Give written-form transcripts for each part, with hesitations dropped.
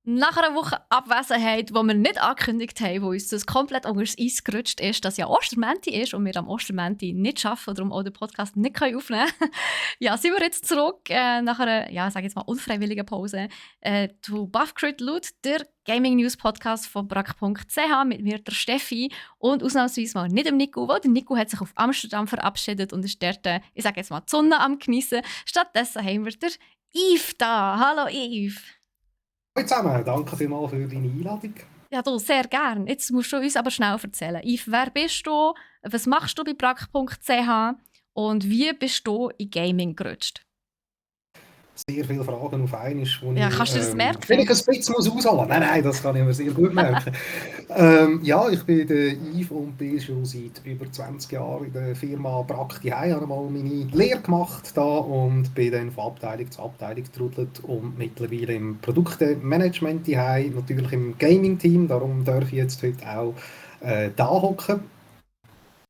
Nach einer Woche Abwesenheit, die wir nicht angekündigt haben, wo uns das komplett unter das Eis gerutscht ist, dass ja Ostermänti ist und wir am Ostermänti nicht arbeiten und darum auch den Podcast nicht aufnehmen können. Ja, sind wir jetzt zurück nach einer, ja, sag jetzt mal, unfreiwilligen Pause zu Buffcrit Loot, der Gaming News Podcast von brack.ch mit mir, der Steffi, und ausnahmsweise mal nicht dem Nico, weil der Nico hat sich auf Amsterdam verabschiedet und ist dort, ich sage jetzt mal, die Sonne am Geniessen. Stattdessen haben wir der Yves da. Hallo Yves. Hallo zusammen, danke vielmals für deine Einladung. Ja, du, sehr gern. Jetzt musst du uns aber schnell erzählen. Yves, wer bist du? Was machst du bei brack.ch? Und wie bist du in Gaming gerutscht? Sehr viele Fragen auf einmal, wo Ja, kannst du das merken? vielleicht ein bisschen ausholen muss. Nein, das kann ich mir sehr gut merken. Ja, ich bin der Yves und bin schon seit über 20 Jahren in der Firma Brack die Hei. Ich habe mal meine Lehre gemacht da und bin dann von Abteilung zu Abteilung getrudelt und mittlerweile im Produktemanagement die Hei, natürlich im Gaming-Team. Darum darf ich jetzt heute auch da hocken.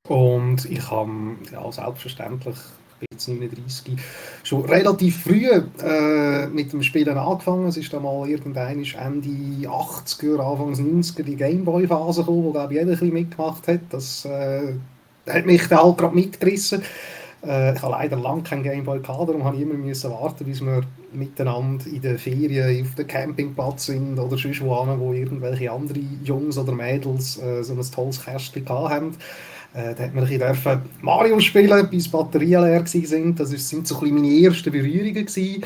Und ich habe ja, selbstverständlich, ich bin jetzt 39, schon relativ früh mit dem Spielen angefangen. Es ist dann mal irgendwann Ende 80er, Anfang 90er die Gameboy-Phase gekommen, wo glaube ich jeder ein bisschen mitgemacht hat. Das hat mich dann halt gerade mitgerissen. Ich habe leider lange keinen Gameboy gehabt, darum habe ich immer müssen warten, bis wir miteinander in den Ferien auf dem Campingplatz sind oder sonst wo irgendwelche andere Jungs oder Mädels so ein tolles Kästchen haben. Da hat man ein bisschen Mario spielen, bis Batterien leer waren. Das sind so ein bisschen meine ersten Berührungen gewesen.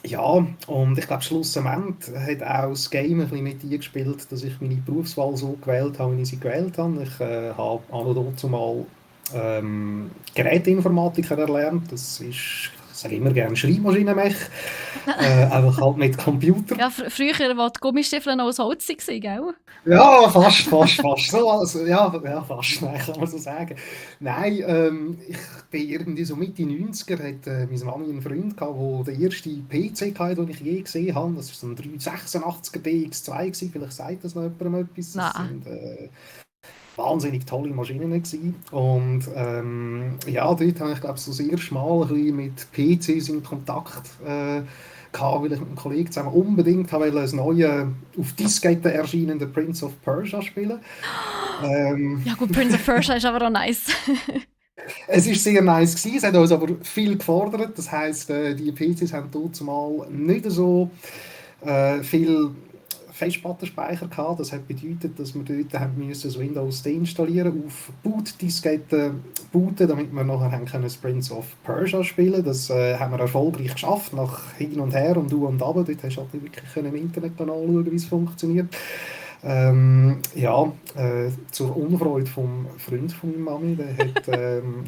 Ja, und ich glaube, schlussendlich hat auch das Game ein bisschen mit eingespielt, dass ich meine Berufswahl so gewählt habe, wie ich sie gewählt habe. Ich habe an und dazu mal Geräteinformatiker erlernt. Das ist, ich sage immer gerne Schreibmaschinenmech. Einfach halt mit Computer. Ja, früher, wo die Gummistiefel noch aus Holz waren, gell? Ja, fast. So, also, ja, fast, nein, kann man so sagen. Nein, ich bin irgendwie so Mitte 90er, hat meine Mami einen Freund gehabt, der den ersten PC hatte, den ich je gesehen habe. Das war so ein 386er DX2 gewesen. Vielleicht sagt das noch jemandem etwas. Das Nein. sind wahnsinnig tolle Maschinen gewesen. Und ja, dort habe ich glaube so das erste Mal ein bisschen mit PCs in Kontakt gehabt, weil ich mit einem Kollegen zusammen unbedingt wollte ein neues, auf Diskette erscheinende Prince of Persia spielen. Ja gut, Prince of Persia ist aber auch nice. Es ist sehr nice gewesen, es hat uns aber viel gefordert. Das heisst, die PCs haben dort mal nicht so viel Festplattenspeicher gehabt. Das hat bedeutet, dass wir dort haben müssen das Windows deinstallieren, auf Boot-Diskette booten, damit wir nachher haben können das Prince of Persia spielen. Das haben wir erfolgreich geschafft, nach hin und her und du und aber. Dort hast du halt wirklich im Internet anschauen, wie es funktioniert. Ja, zur Unfreude vom Freund von meiner Mami, der hat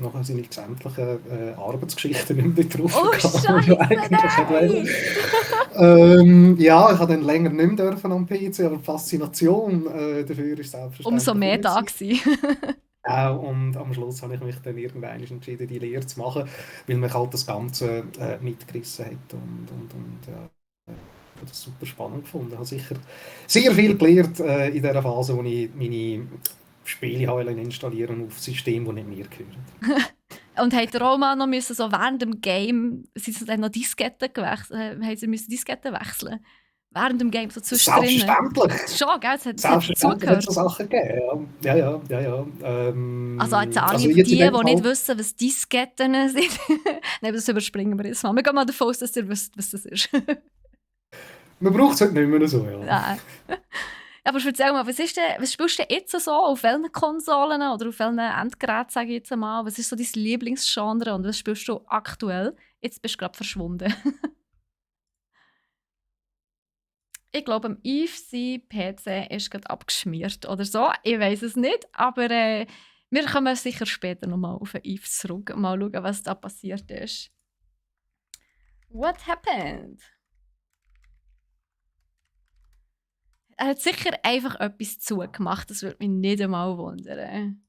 nachher seine sämtlichen Arbeitsgeschichten nicht mehr drauf Oh, gehabt, die er eigentlich nein! ja, ich habe dann länger nicht mehr dürfen am PC, aber die Faszination dafür ist selbstverständlich Umso mehr da gewesen. gewesen. Und am Schluss habe ich mich dann irgendwann entschieden, die Lehre zu machen, weil mich halt das Ganze mitgerissen hat und ja, ich habe das super spannend gefunden. Ich habe sicher sehr viel gelernt in dieser Phase, wo ich meine Spiele installieren auf Systeme, die nicht mir gehören. Und hat der auch mal noch müssen, so während dem Game, sind sie dann noch Disketten gewechselt, haben sie müssen Disketten wechseln? Während dem Game, so zwischendrin. Selbstverständlich! Schon, gell? Es hat Selbstverständlich hat es dazugehört. so Sachen gegeben, ja. Ja. Also jetzt alle, Also die, jetzt in die dem nicht Fall, wissen, was Disketten sind. Nein, das überspringen wir jetzt mal. Wir gehen mal davon aus, dass ihr wisst, was das ist. man braucht es heute nicht mehr so, ja. Nein. Aber erzähl mal, was spielst du denn jetzt so? Auf welchen Konsolen oder auf welchen Endgeräten, sage ich jetzt mal? Was ist so dein Lieblingsgenre und was spielst du aktuell? Jetzt bist du gerade verschwunden. Ich glaube, am Yves sein PC ist gerade abgeschmiert oder so. Ich weiß es nicht, aber wir kommen sicher später nochmal auf den Yves zurück. Mal schauen, was da passiert ist. What happened? Er hat sicher einfach etwas zugemacht. Das würde mich nicht einmal wundern.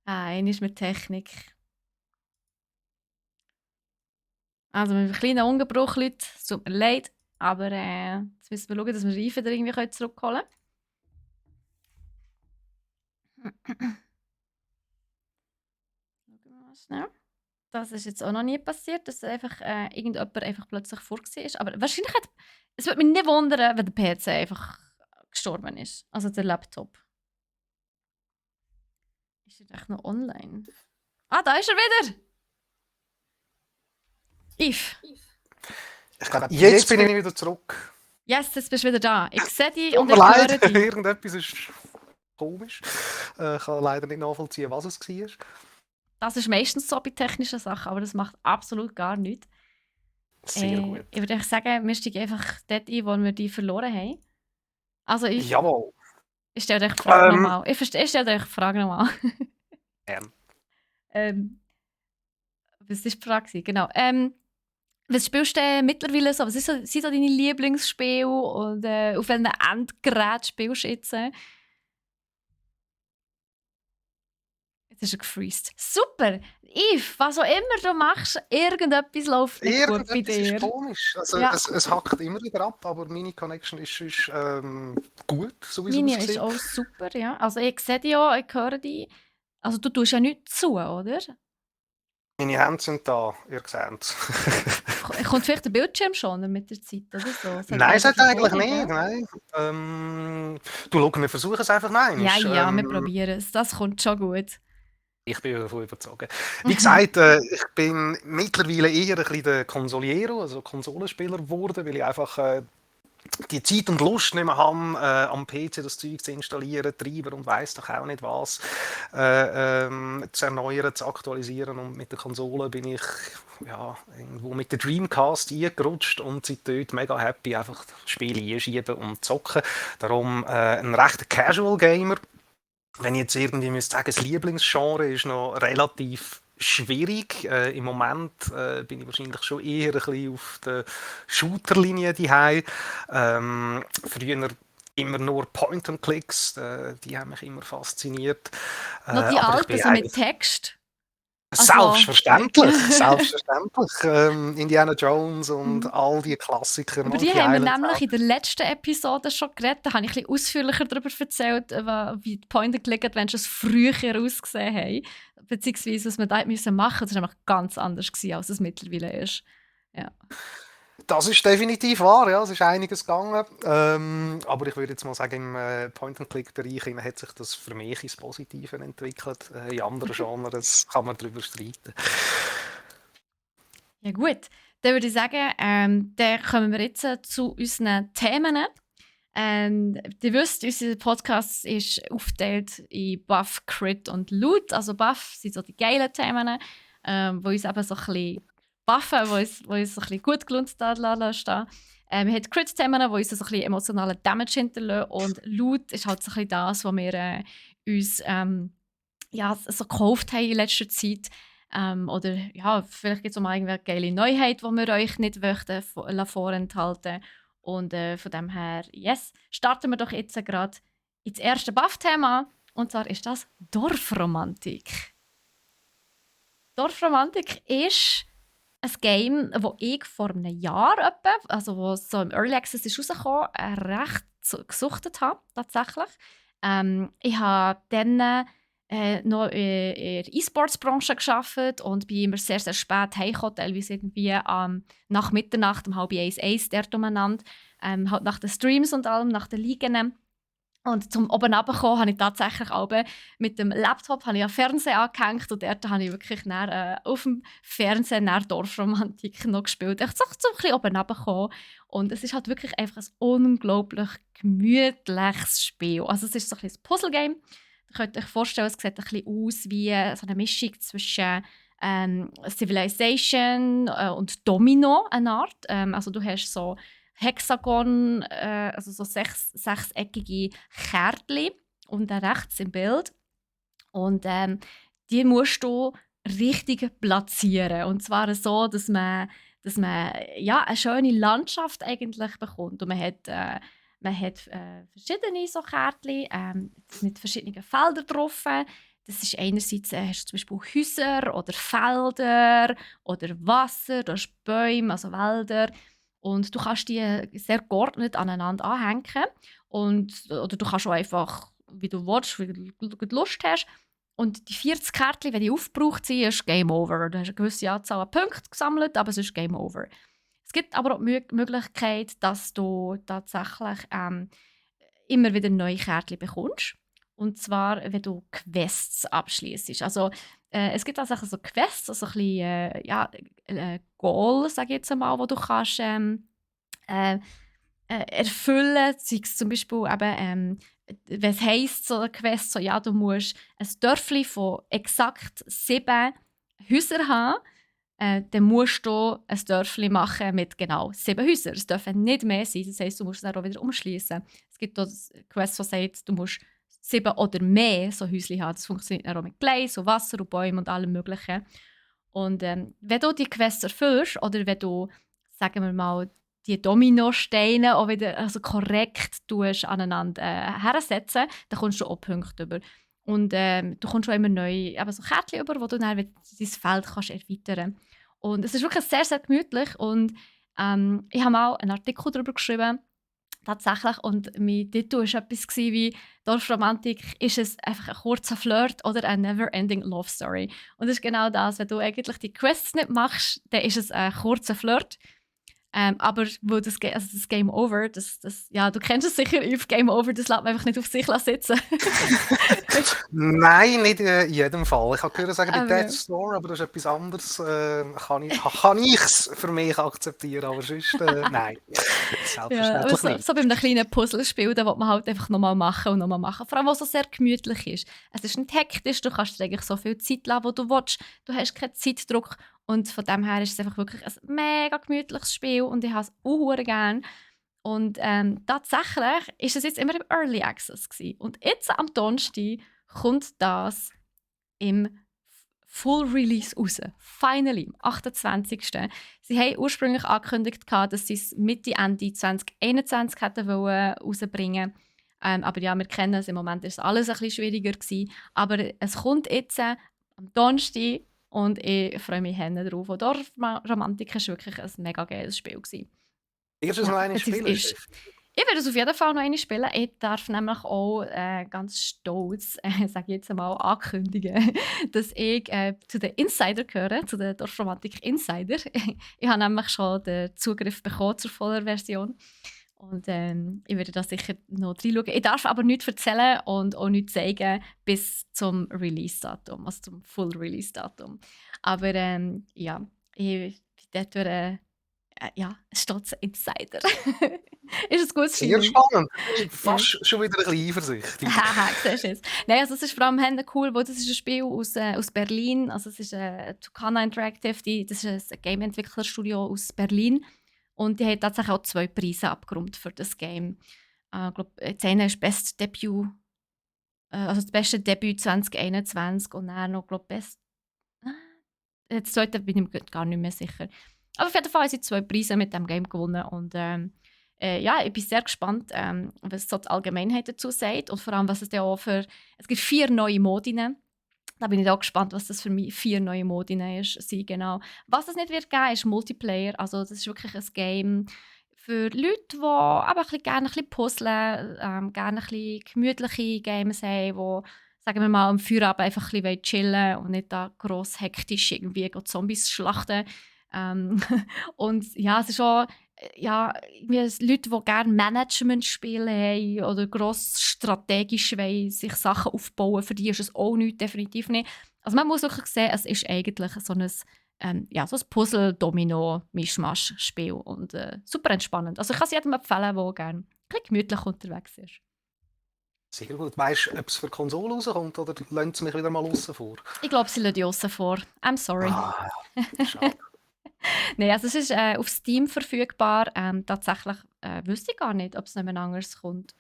Einmal mit Technik. Also mit einem kleinen Unterbruch, Leute. Es tut mir leid. Aber jetzt müssen wir schauen, dass wir Reifen irgendwie zurückholen können. Schnell. Das ist jetzt auch noch nie passiert, dass einfach irgendjemand einfach plötzlich vor war. Aber wahrscheinlich es würde mich nicht wundern, wenn der PC einfach gestorben ist. Also der Laptop. Ist er echt noch online? Ah, da ist er wieder! Yves. Ich glaube, jetzt bin ich wieder zurück. Yes, jetzt bist du wieder da. Ich sehe dich Tut und mir ich höre leid, dich. irgendetwas ist komisch. Ich kann leider nicht nachvollziehen, was es war. Das ist meistens so bei technischen Sachen, aber das macht absolut gar nichts. Sehr gut. Ich würde sagen, wir steigen einfach dort ein, wo wir die verloren haben. Also Jawohl. ich stelle dir die Frage nochmal. Ich stelle dir die Frage nochmal. Gern. Was war die Frage? Genau. Was spielst du mittlerweile so? Was sind so deine Lieblingsspiele? Und auf welchem Endgerät spielst du jetzt? Jetzt ist er gefreezed. Super! Yves, was auch immer du machst, irgendetwas läuft nicht gut bei Irgendetwas dir. ist komisch. Also, Ja. es hackt immer wieder ab, aber meine Connection ist gut, so wie es Meine ist aussieht. auch super, ja. Also ich sehe dich ja, ich höre dich. Also du tust ja nichts zu, oder? Meine Hände sind da, ihr seht es. Kommt vielleicht der Bildschirm schon mit der Zeit oder so? Nein, es hat eigentlich Recording, nicht. Nein. Du, schau, wir versuchen es einfach mal. Ja, wir probieren es. Das kommt schon gut. Ich bin davon überzeugt. Wie gesagt, ich bin mittlerweile eher ein bisschen der Consoliero, also Konsolenspieler geworden, weil ich einfach die Zeit und Lust nicht mehr habe, am PC das Zeug zu installieren, Treiber und weiss doch auch nicht was, zu erneuern, zu aktualisieren. Und mit der Konsole bin ich irgendwo mit der Dreamcast eingerutscht und seitdem mega happy, einfach Spiele einschieben und zocken. Darum ein rechter Casual Gamer. Wenn ich jetzt irgendwie müsste sagen, das Lieblingsgenre ist noch relativ schwierig. Im Moment bin ich wahrscheinlich schon eher ein bisschen auf der Shooterlinie daheim. Früher immer nur Point-and-Clicks, die haben mich immer fasziniert. Noch die alten, so mit Text? Selbstverständlich, selbstverständlich. Indiana Jones und all die Klassiker. Über die haben wir nämlich in der letzten Episode schon geredet. Da habe ich ein bisschen ausführlicher darüber erzählt, wie die Point-and-Click-Adventures früher ausgesehen haben. Beziehungsweise, was wir da machen mussten. Das war einfach ganz anders, als es mittlerweile ist. Ja. Das ist definitiv wahr, ja, es ist einiges gegangen. Aber ich würde jetzt mal sagen, im Point-and-Click-Bereich hat sich das für mich ins Positive entwickelt. In anderen Genres kann man darüber streiten. Ja gut, dann würde ich sagen, dann kommen wir jetzt zu unseren Themen. Ihr wisst, unser Podcast ist aufgeteilt in Buff, Crit und Loot. Also Buff sind so die geilen Themen, wo uns eben so ein bisschen buffen, wo uns so ein bisschen gut gelohnt stehen. Wir haben Crit-Themen, die uns so ein bisschen emotionalen Damage hinterlassen. Und Loot ist halt so ein bisschen das, was wir uns so gekauft haben in letzter Zeit. Oder ja, vielleicht gibt es auch mal eine geile Neuheit, die wir euch nicht vorenthalten. Und von dem her, yes, starten wir doch jetzt gerade ins erste Buff-Thema. Und zwar ist das Dorfromantik. Dorfromantik ist ein Game, das ich vor einem Jahr, also wo es so im Early Access ist rausgekommen, recht gesuchtet habe, tatsächlich. Ich habe dann noch in der E-Sports-Branche gearbeitet und bin immer sehr, sehr spät heimgekommen, teilweise irgendwie nach Mitternacht, um 12:30 dort umeinander. Halt nach den Streams und allem, nach den Ligen. Und zum oben runterkommen habe ich tatsächlich auch mit dem Laptop einen Fernseher angehängt und dort habe ich wirklich auf dem Fernseher Dorfromantik noch gespielt. Ich so ein bisschen oben runterkommen. Und es ist halt wirklich einfach ein unglaublich gemütliches Spiel. Also es ist so ein bisschen ein Puzzle-Game. Ihr könnt euch vorstellen, es sieht ein bisschen aus wie so eine Mischung zwischen Civilization und Domino, eine Art. Also du hast so Hexagon, also so sechseckige Kärtchen unten rechts im Bild. Und die musst du richtig platzieren. Und zwar so, dass man eine schöne Landschaft eigentlich bekommt. Und man hat verschiedene so Kärtchen mit verschiedenen Feldern drauf. Das ist einerseits hast du zum Beispiel Häuser oder Felder oder Wasser, du hast Bäume, also Wälder. Und du kannst die sehr geordnet aneinander anhängen. Oder du kannst auch einfach, wie du willst, wie du Lust hast. Und die 40 Kärtchen, wenn die aufgebraucht sind, ist Game Over. Du hast eine gewisse Anzahl an Punkten gesammelt, aber es ist Game Over. Es gibt aber auch die Möglichkeit, dass du tatsächlich immer wieder neue Kärtchen bekommst. Und zwar, wenn du Quests abschließt. Also, es gibt also Quests, also ein bisschen Goal, sage ich jetzt einmal, wo du kannst erfüllen. Sei es zum Beispiel eben, wenn es heisst, so eine Quest, so, ja, du musst ein Dörfli von exakt 7 Häusern haben. Dann musst du ein Dörfli machen mit genau 7 Häusern. Es dürfen nicht mehr sein, das heisst, du musst es dann auch wieder umschließen. Es gibt auch Quests, die sagt, du musst 7 oder mehr so Häuschen haben. Das funktioniert dann auch mit Gleis und Wasser und Bäumen und allem Möglichen. Und wenn du die Quests erfüllst oder wenn du, sagen wir mal, die Dominosteine auch wieder korrekt aneinander hersetzen, dann kommst du auch Punkte über. Und du kommst auch immer neue so Kärtchen über, wo du dann dein Feld kannst erweitern kannst. Und es ist wirklich sehr, sehr gemütlich. Und ich habe mal einen Artikel darüber geschrieben, tatsächlich. Und mein Titel war etwas wie «Dorfromantik, ist es einfach ein kurzer Flirt oder eine never-ending Love Story?» Und das ist genau das. Wenn du eigentlich die Quests nicht machst, dann ist es ein kurzer Flirt. Aber wo das Game Over, ja, du kennst es sicher, auf Game Over, das lässt man einfach nicht auf sich sitzen. Nein, nicht in jedem Fall. Ich habe gehört sagen, bei Death's Door, aber das ist etwas anderes. Kann ich es für mich akzeptieren, aber sonst nein. Selbstverständlich nicht. So bei einem kleinen Puzzlespiel, da will man halt einfach nochmal machen und nochmal machen. Vor allem, was so sehr gemütlich ist. Es ist nicht hektisch, du kannst dir eigentlich so viel Zeit lassen, wie du willst. Du hast keinen Zeitdruck. Und von dem her ist es einfach wirklich ein mega gemütliches Spiel und ich habe es auch gerne. Und tatsächlich war es jetzt immer im Early Access gewesen. Und jetzt am Donnerstag kommt das im Full Release raus. Finally, am 28. Sie haben ursprünglich angekündigt, dass sie es Mitte, Ende 2021 hätten rausbringen wollen. Aber ja, wir kennen es, im Moment ist alles ein bisschen schwieriger gewesen. Aber es kommt jetzt am Donnerstag. Und ich freue mich drauf. Und Dorfromantik war wirklich ein mega geiles Spiel. Wirst du es noch einmal spielen? Ich werde es auf jeden Fall noch einmal spielen. Ich darf nämlich auch ganz stolz, sage ich jetzt einmal, ankündigen, dass ich zu den Insider gehöre, zu den Dorfromantik Insider. Ich habe nämlich schon den Zugriff bekommen zur vollen Version. Und ich werde da sicher noch reinschauen. Ich darf aber nichts erzählen und auch nichts zeigen bis zum Release-Datum, also zum Full-Release-Datum. Aber ja, ich bin dort ein stolzer Insider. Ist ein gutes Spiel. Sehr spannend. Fast schon wieder ein bisschen eifersüchtig. Haha, siehst du es. Nein, also es ist vor allem cool, weil das ist ein Spiel aus Berlin. Also es ist Tucana Interactive, das ist ein Game-Entwicklerstudio aus Berlin. Und die haben tatsächlich auch 2 Preise abgeräumt für das Game. Ich glaube, das eine ist Best Debut, also das beste Debüt 2021 und dann noch, glaube ich, das zweite bin ich mir gar nicht mehr sicher. Aber auf jeden Fall haben sie 2 Preise mit dem Game gewonnen und ja, ich bin sehr gespannt, was so die Allgemeinheit dazu sagt und vor allem, was es dann auch für... Es gibt 4 neue Modine. Da bin ich auch gespannt, was das für mich 4 neue Modine sind, genau. Was es nicht wird geben, ist Multiplayer. Also das ist wirklich ein Game für Leute, die aber gerne ein bisschen puzzeln, gerne ein bisschen gemütliche Games haben, die, sagen wir mal, am Feierabend einfach ein bisschen chillen und nicht da gross hektisch irgendwie Zombies schlachten. Und ja, es ist auch Leute, die gerne Management-Spiele haben oder gross strategisch wollen, sich Sachen aufbauen, für die ist es auch nichts, definitiv nicht. Also man muss wirklich sehen, es ist eigentlich so ein Puzzle-Domino-Mischmasch-Spiel und super entspannend. Also ich kann es jedem empfehlen, der gerne ein bisschen gemütlich unterwegs ist. Sehr gut. Weißt du, ob es für Konsole rauskommt oder lassen sie mich wieder mal außen vor? Ich glaube, sie lassen die außen vor. I'm sorry. Schade. Nein, also es ist auf Steam verfügbar. Tatsächlich wüsste ich gar nicht, ob es nicht mehr anders kommt.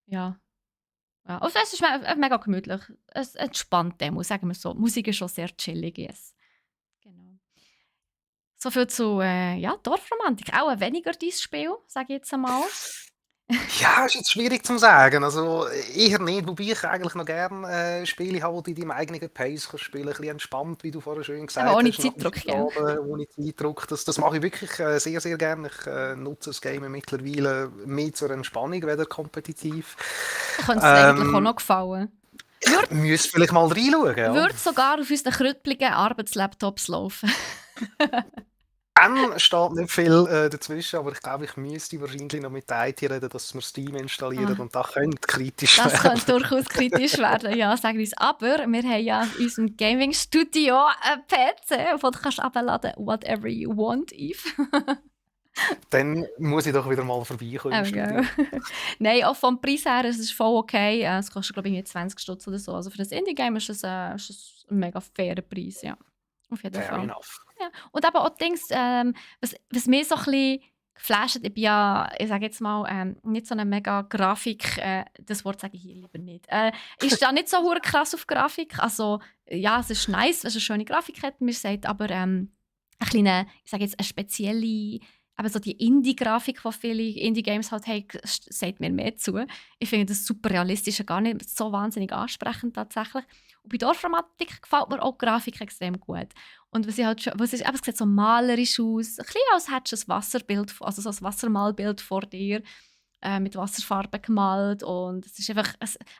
Ja. Also es ist mega gemütlich. Es entspannt Demo, sagen wir so. Die Musik ist schon sehr chillig. Yes. Genau. So viel zu Dorfromantik. Auch ein weniger dein Spiel, sage ich jetzt einmal. Ja, ist jetzt schwierig zu sagen. Also eher nicht, wobei ich eigentlich noch gerne Spiele habe, die in deinem eigenen Pace kannst spielen, ein bisschen entspannt, wie du vorher schön gesagt hast. Aber ohne Zeitdruck, ja. Ohne Zeitdruck. Das mache ich wirklich sehr, sehr gerne. Ich nutze das Game mittlerweile mehr zur Entspannung, weder kompetitiv. Könnte es eigentlich auch noch gefallen. Müsste vielleicht mal reinschauen. Ja. Würde sogar auf unseren krüppeligen Arbeitslaptops laufen. Dann steht nicht viel dazwischen, aber ich glaube, ich müsste wahrscheinlich noch mit der IT reden, dass wir Steam installieren und das könnte kritisch Das werden. könnte durchaus kritisch werden, ja, sagen wir es. Aber wir haben ja in unserem Gaming-Studio einen PC, wo du kannst abladen whatever you want, Yves. Dann muss ich doch wieder mal vorbeikommen im Studio. Nein, auch vom Preis her ist es voll okay. Es kostet, glaube ich, 20 Stutz oder so. Also für ein Indie-Game ist es ein mega fairer Preis, ja. Auf jeden Fair Fall. enough. Ja. Und aber auch Dings, was mich so ein bisschen geflasht hat, ich bin ja, ich sage jetzt mal, nicht so eine mega Grafik, das Wort sage ich hier lieber nicht. Ich stehe nicht so hure krass auf Grafik. Also, ja, es ist nice, wenn es eine schöne Grafik hat, mir sagt, aber eine kleine, ich sage jetzt eine spezielle, aber so die Indie-Grafik, die viele Indie-Games halt haben, sagt mir mehr zu. Ich finde das super realistisch und gar nicht so wahnsinnig ansprechend tatsächlich. Und bei Dorfromantik gefällt mir auch die Grafik extrem gut. Und was ich halt schon, was ist, es sieht so malerisch aus, ein bisschen als hättest du ein Wasserbild, also so ein Wassermalbild vor dir, mit Wasserfarben gemalt. Und es ist einfach,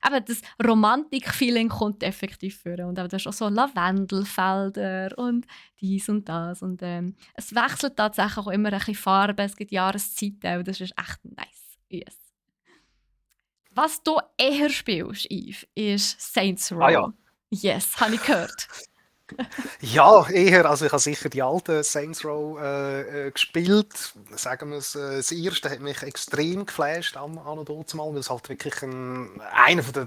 eben das Romantik-Feeling kommt effektiv vor. Und eben, du hast auch so Lavendelfelder und dies und das. Und es wechselt tatsächlich auch immer ein bisschen Farben, es gibt Jahreszeiten und das ist echt nice. Yes. Was du eher spielst, Yves, ist Saints Row. Ah ja. Yes, habe ich gehört. Ja, eher. Also ich habe sicher die alten Saints Row gespielt. Sagen wir es, das erste hat mich extrem geflasht an und dazumal, weil es halt wirklich einer der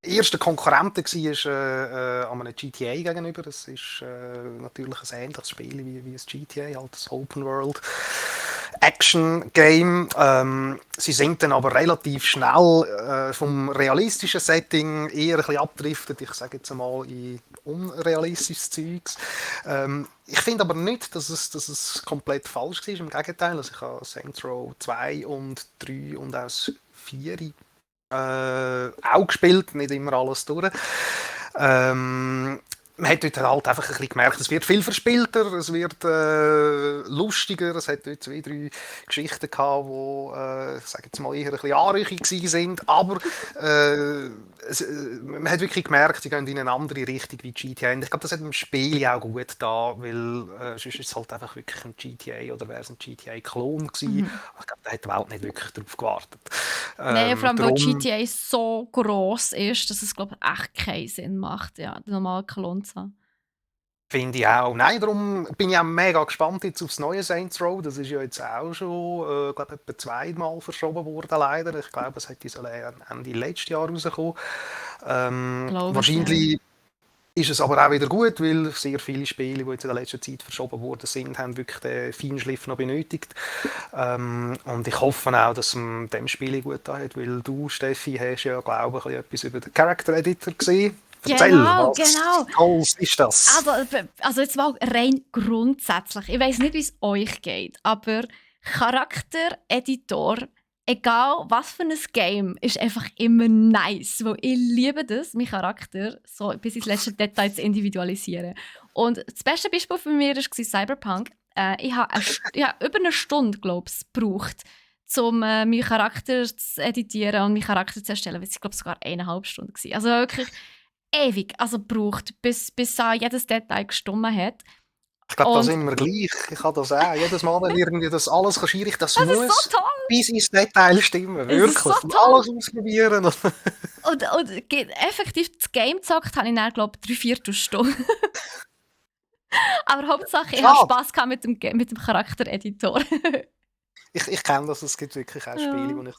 ersten Konkurrenten war an einem GTA gegenüber. Es ist natürlich ein ähnliches Spiel wie ein GTA, halt das Open World Action-Game. Sie sind dann aber relativ schnell vom realistischen Setting eher ein bisschen abgedriftet, ich sage jetzt einmal, in unrealistisches Zeugs. Ich finde aber nicht, dass es komplett falsch war, im Gegenteil. Also ich habe Saints Row 2 und 3 und auch 4 auch gespielt, nicht immer alles durch. Man hat dort halt einfach ein bisschen gemerkt, es wird viel verspielter, es wird lustiger, es hat dort 2, 3 Geschichten gehabt, die, ich sage jetzt mal, eher ein bisschen anrüchig sind, aber man hat wirklich gemerkt, sie gehen in eine andere Richtung wie GTA. Und ich glaube, das hat dem Spiel ja auch gut da, weil sonst ist es halt einfach wirklich ein GTA oder wäre es ein GTA-Klon gewesen. Ich glaube, da hat die Welt nicht wirklich darauf gewartet. Nein, vor allem, weil darum- GTA so gross ist, dass es, glaube ich, echt keinen Sinn macht, ja, den normalen Klon zu haben. Finde ich auch. Nein, darum bin ich auch mega gespannt jetzt aufs neue Saints Row. Das ist ja jetzt auch schon, glaube etwa 2-mal verschoben worden, leider. Ich glaube, es hätte Ende letztes Jahr rausgekommen. Wahrscheinlich ist es aber auch wieder gut, weil sehr viele Spiele, die jetzt in der letzten Zeit verschoben worden sind, haben wirklich den Feinschliff noch benötigt. Und ich hoffe auch, dass es dem Spiel gut da hat, weil du, Steffi, hast ja, glaube ich, etwas über den Character Editor gesehen. Erzähl, Genau. was ist das? Also jetzt mal rein grundsätzlich. Ich weiss nicht, wie es euch geht, aber Charaktereditor, egal was für ein Game, ist einfach immer nice. Weil ich liebe das, meinen Charakter so bis ins letzte Detail zu individualisieren. Und das beste Beispiel für mich war Cyberpunk. Ich habe über eine Stunde, glaube ich, gebraucht, um meinen Charakter zu editieren und meinen Charakter zu erstellen. Ich glaube, sogar 1,5 Stunden gewesen. Also wirklich ewig, also gebraucht, bis jedes Detail gestimmt hat. Ich glaube, da Und- sind wir gleich. Ich habe das auch. Jedes Mal, wenn irgendwie das alles einrichten das Das muss ist so toll! bis ins Detail stimmen. Es ist Wirklich. so Und toll. alles ausprobieren. Und effektiv das Game gezockt habe ich dann, glaube ich, 3/4 Stunde. Aber Hauptsache, ich habe Spass gehabt mit dem Charaktereditor. Ich kenne das. Es gibt wirklich auch Spiele, Ja. wo ich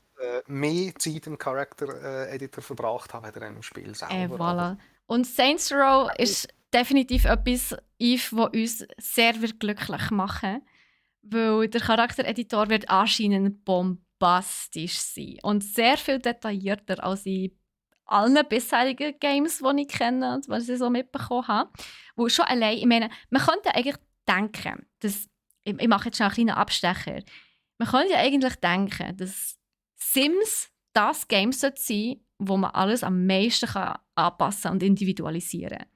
mehr Zeit im Character-Editor verbracht habe, als im Spiel selber. Voilà. Und Saints Row ist definitiv etwas, Yves, das uns sehr wird glücklich machen wird. Weil der Charaktereditor wird anscheinend bombastisch sein. Und sehr viel detaillierter als in allen bisherigen Games, die ich kenne und was ich so mitbekommen habe. Wo schon allein, ich meine, man könnte eigentlich denken, dass, ich mache jetzt schon einen kleinen Abstecher, man könnte ja eigentlich denken, dass Sims das Game sollte sein, wo man alles am meisten anpassen und individualisieren kann.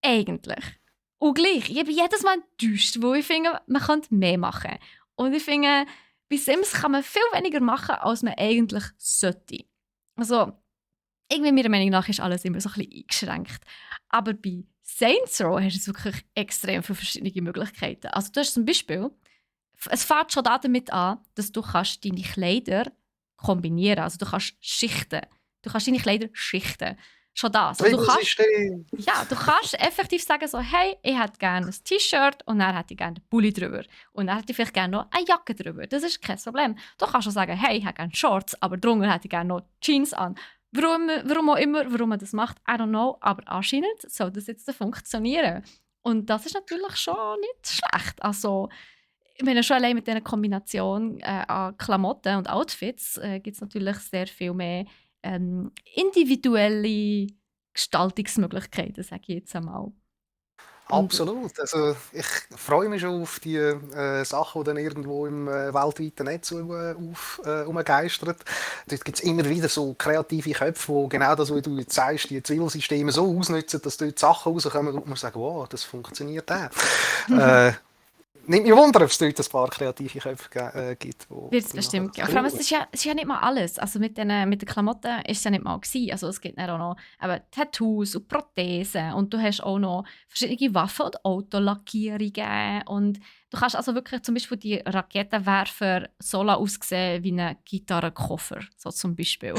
Eigentlich. Und gleich, ich bin jedes Mal enttäuscht, weil ich finde, man könnte mehr machen. Und ich finde, bei Sims kann man viel weniger machen, als man eigentlich sollte. Also, irgendwie meiner Meinung nach ist alles immer so ein bisschen eingeschränkt. Aber bei Saints Row hast du wirklich extrem viele verschiedene Möglichkeiten. Also du hast zum Beispiel, es fängt schon damit an, dass du kannst deine Kleider kombinieren. Also du kannst Schichten. Du kannst deine Kleider schichten. Schon das. Also, du kannst effektiv sagen so, hey, ich hätte gerne ein T-Shirt und dann hätte ich gerne einen Pulli drüber. Und dann hätte ich vielleicht gerne noch eine Jacke drüber. Das ist kein Problem. Du kannst schon sagen, hey, ich hätte gerne Shorts, aber drunter hätte ich gerne noch Jeans an. Warum auch immer, warum man das macht, I don't know. Aber anscheinend soll das jetzt funktionieren. Und das ist natürlich schon nicht schlecht. Also, ich meine, schon allein mit dieser Kombination an Klamotten und Outfits gibt es natürlich sehr viel mehr individuelle Gestaltungsmöglichkeiten, sage ich jetzt einmal. Absolut. Also ich freue mich schon auf die Sachen, die dann irgendwo im weltweiten Netz umgeistern. Dort gibt es immer wieder so kreative Köpfe, die genau das, was du jetzt sagst, die Zielsysteme so ausnutzen, dass dort Sachen rauskommen und man sagt, wow, das funktioniert auch. Nimmt mich Wunder, ob es dort ein paar kreative Köpfe gibt. Wird es bestimmt geben. Vor allem, es ist ja nicht mal alles. Also mit den Klamotten ist es ja nicht mal gewesen. Also es gibt dann auch noch Tattoos und Prothesen und du hast auch noch verschiedene Waffen- und Autolackierungen und du kannst also wirklich zum Beispiel die Raketenwerfer so aussehen wie ein Gitarrenkoffer, so zum Beispiel.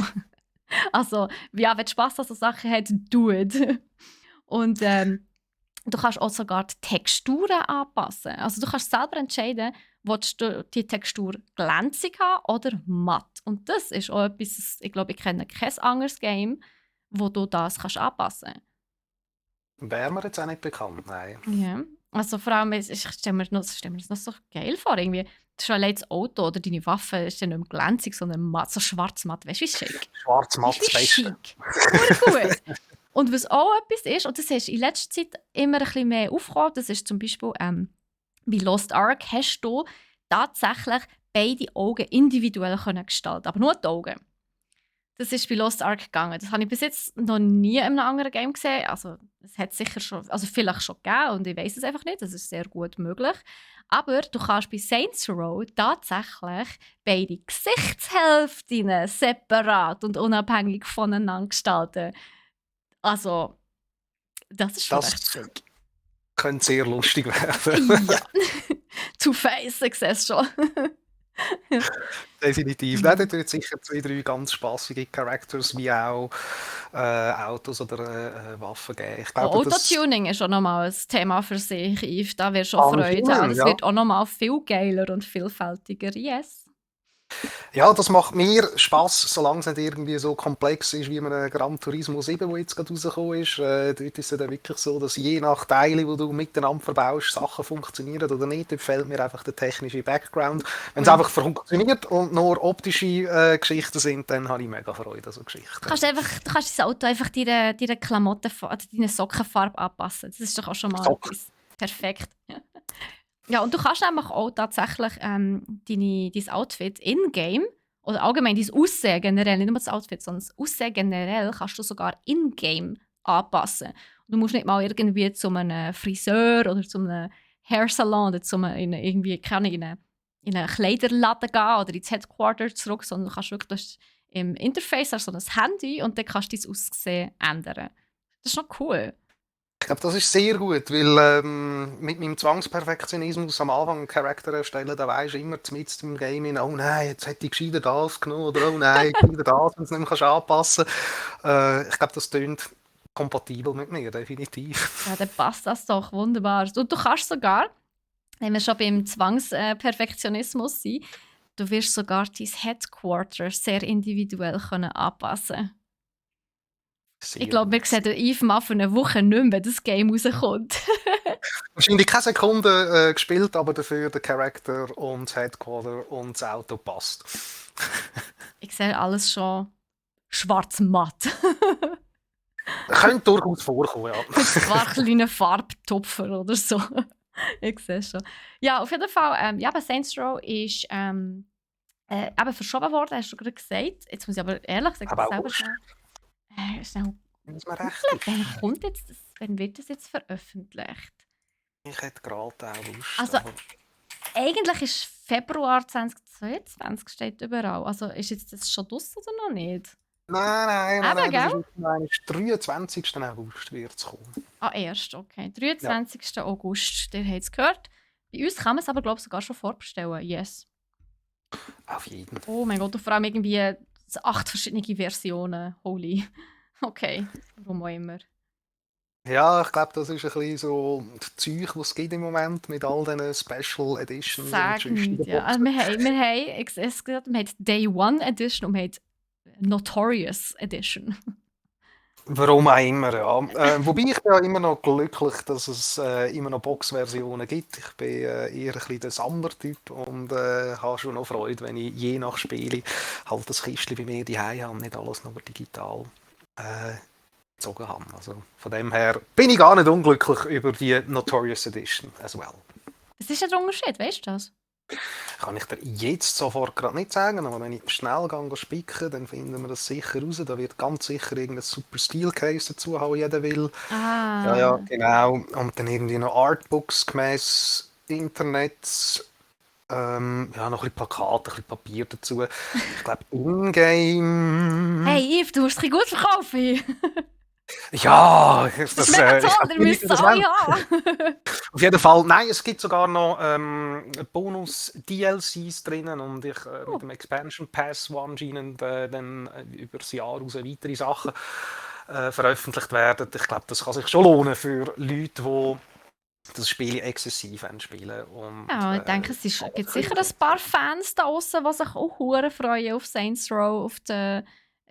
Also, ja, wenn du Spass an so Sachen hast, do it. Und du kannst auch sogar die Texturen anpassen. Also du kannst selber entscheiden, willst du die Textur glänzig haben oder matt. Und das ist auch etwas, ich glaube, ich kenne kein anderes Game, wo du das kannst anpassen kannst. Wäre mir jetzt auch nicht bekannt, nein. Ja. Also vor allem, ich stelle mir das noch so geil vor. Irgendwie, schon allein das Auto oder deine Waffe ist ja nicht mehr glänzig, sondern matt, so schwarz-matt. Weißt du, wie schick? Schwarz-matt schick. Gut. Und was auch etwas ist, und das ist in letzter Zeit immer ein bisschen mehr aufgekommen, das ist zum Beispiel bei Lost Ark hast du tatsächlich beide Augen individuell können gestalten, aber nur die Augen. Das ist bei Lost Ark gegangen. Das habe ich bis jetzt noch nie in einem anderen Game gesehen. Also es hat sicher schon, also vielleicht schon gegeben und ich weiß es einfach nicht. Das ist sehr gut möglich. Aber du kannst bei Saints Row tatsächlich beide Gesichtshälften separat und unabhängig voneinander gestalten. Also, das ist schon recht schick. Könnte sehr lustig werden. Ja, Two-Face, ich sehe es schon. Definitiv. Nein, dort wird sicher 2, 3 ganz spaßige Characters wie auch Autos oder Waffen geben. Autotuning ist auch nochmal ein Thema für sich, Yves. Da wirst du schon Freude haben. Das wird auch nochmal viel geiler und vielfältiger. Yes. Ja, das macht mir Spass, solange es nicht irgendwie so komplex ist wie ein Gran Turismo 7, der jetzt gerade rausgekommen ist. Dort ist es dann wirklich so, dass je nach Teile, die du miteinander verbaust, Sachen funktionieren oder nicht. Dort fehlt mir einfach der technische Background. Wenn es einfach funktioniert und nur optische Geschichten sind, dann habe ich mega Freude an so Geschichten. Du kannst das Auto einfach deine Klamotten, deine Sockenfarbe anpassen. Das ist doch auch schon mal etwas. Perfekt. Ja, und du kannst nämlich auch tatsächlich dein Outfit in-game oder allgemein dein Aussehen generell, nicht nur das Outfit, sondern das Aussehen generell kannst du sogar in-game anpassen. Und du musst nicht mal irgendwie zu einem Friseur oder zu einem Hairsalon oder in einen Kleiderladen gehen oder ins Headquarter zurück, sondern du kannst wirklich im Interface hast so ein Handy und dann kannst du dein Aussehen ändern. Das ist noch cool. Ich glaube, das ist sehr gut, weil mit meinem Zwangsperfektionismus am Anfang einen Charakter erstellen, da weisst du immer mitten im Game, oh nein, jetzt hätte ich gescheiter das genommen oder oh nein, gescheiter das, wenn du es nicht mehr anpassen kannst. Ich glaube, das tönt kompatibel mit mir, definitiv. Ja, dann passt das doch wunderbar. Und du kannst sogar, wenn wir schon beim Zwangsperfektionismus sind, du wirst sogar dein Headquarter sehr individuell können anpassen. Ich glaube, wir sehen den Yves mal für eine Woche nicht mehr, wenn das Game rauskommt. Wahrscheinlich keine Sekunde gespielt, aber dafür der Charakter und das Headquarter und das Auto passt. Ich sehe alles schon schwarz-matt. Könnte durchaus vorkommen, ja. Mit ein paar kleinen Farbtupfer oder so. Ich sehe schon. Ja, auf jeden Fall, ja, Saints Row ist eben verschoben worden, hast du gerade gesagt. Jetzt muss ich aber ehrlich sagen, Aber selber schnell. Wann wird das jetzt veröffentlicht? Ich hätte gerade August. Also, eigentlich ist Februar 2022 steht überall. Also ist jetzt das schon draussen oder noch nicht? Nein, Eben, das ist gell? am 23. August wird es kommen. Ah, erst, okay. Ja, 23. August, ihr habt es gehört. Bei uns kann man es aber, glaube ich, sogar schon vorbestellen. Yes. auf jeden. Oh mein Gott, und vor allem irgendwie 8 verschiedene Versionen. Holy. Okay, warum auch immer. Ja, ich glaube, das ist ein bisschen so das Zeug, was es gibt im Moment mit all diesen Special Editions und Sag sonstigen nicht, ja. Also Boxen. wir haben Day One Edition und wir haben Notorious Edition. Warum auch immer, ja. Wobei ich bin ja immer noch glücklich, dass es immer noch Box-Versionen gibt. Ich bin eher ein bisschen der Sammlertyp und habe schon noch Freude, wenn ich je nach Spiele halt das Kistchen bei mir daheim habe, nicht alles nur digital gezogen habe. Also von dem her bin ich gar nicht unglücklich über die Notorious Edition as well. Was ist denn der Unterschied, weißt du das? Kann ich dir jetzt sofort gerade nicht sagen, aber wenn ich schnell gehe spicken, dann finden wir das sicher raus. Da wird ganz sicher irgendein super Steel Case dazu haben, jeder will. Ja, Ah, genau. Und dann irgendwie noch Artbooks gemäß Internet. Ja, noch ein bisschen Plakate, ein bisschen Papier dazu. Ich glaube, Ingame. hey Yves, du musst dich gut verkaufen. Ja, Das ist mega toll, ihr müsst es alle haben. Auf jeden Fall, nein, es gibt sogar noch Bonus-DLCs drinnen und mit dem Expansion Pass, wo anscheinend dann über das Jahr raus weitere Sachen veröffentlicht werden. Ich glaube, das kann sich schon lohnen für Leute, die das Spiel exzessiv spielen. Und, Ja, ich denke, gibt sicher ein paar Fans da draussen, die sich auch hure freuen auf Saints Row,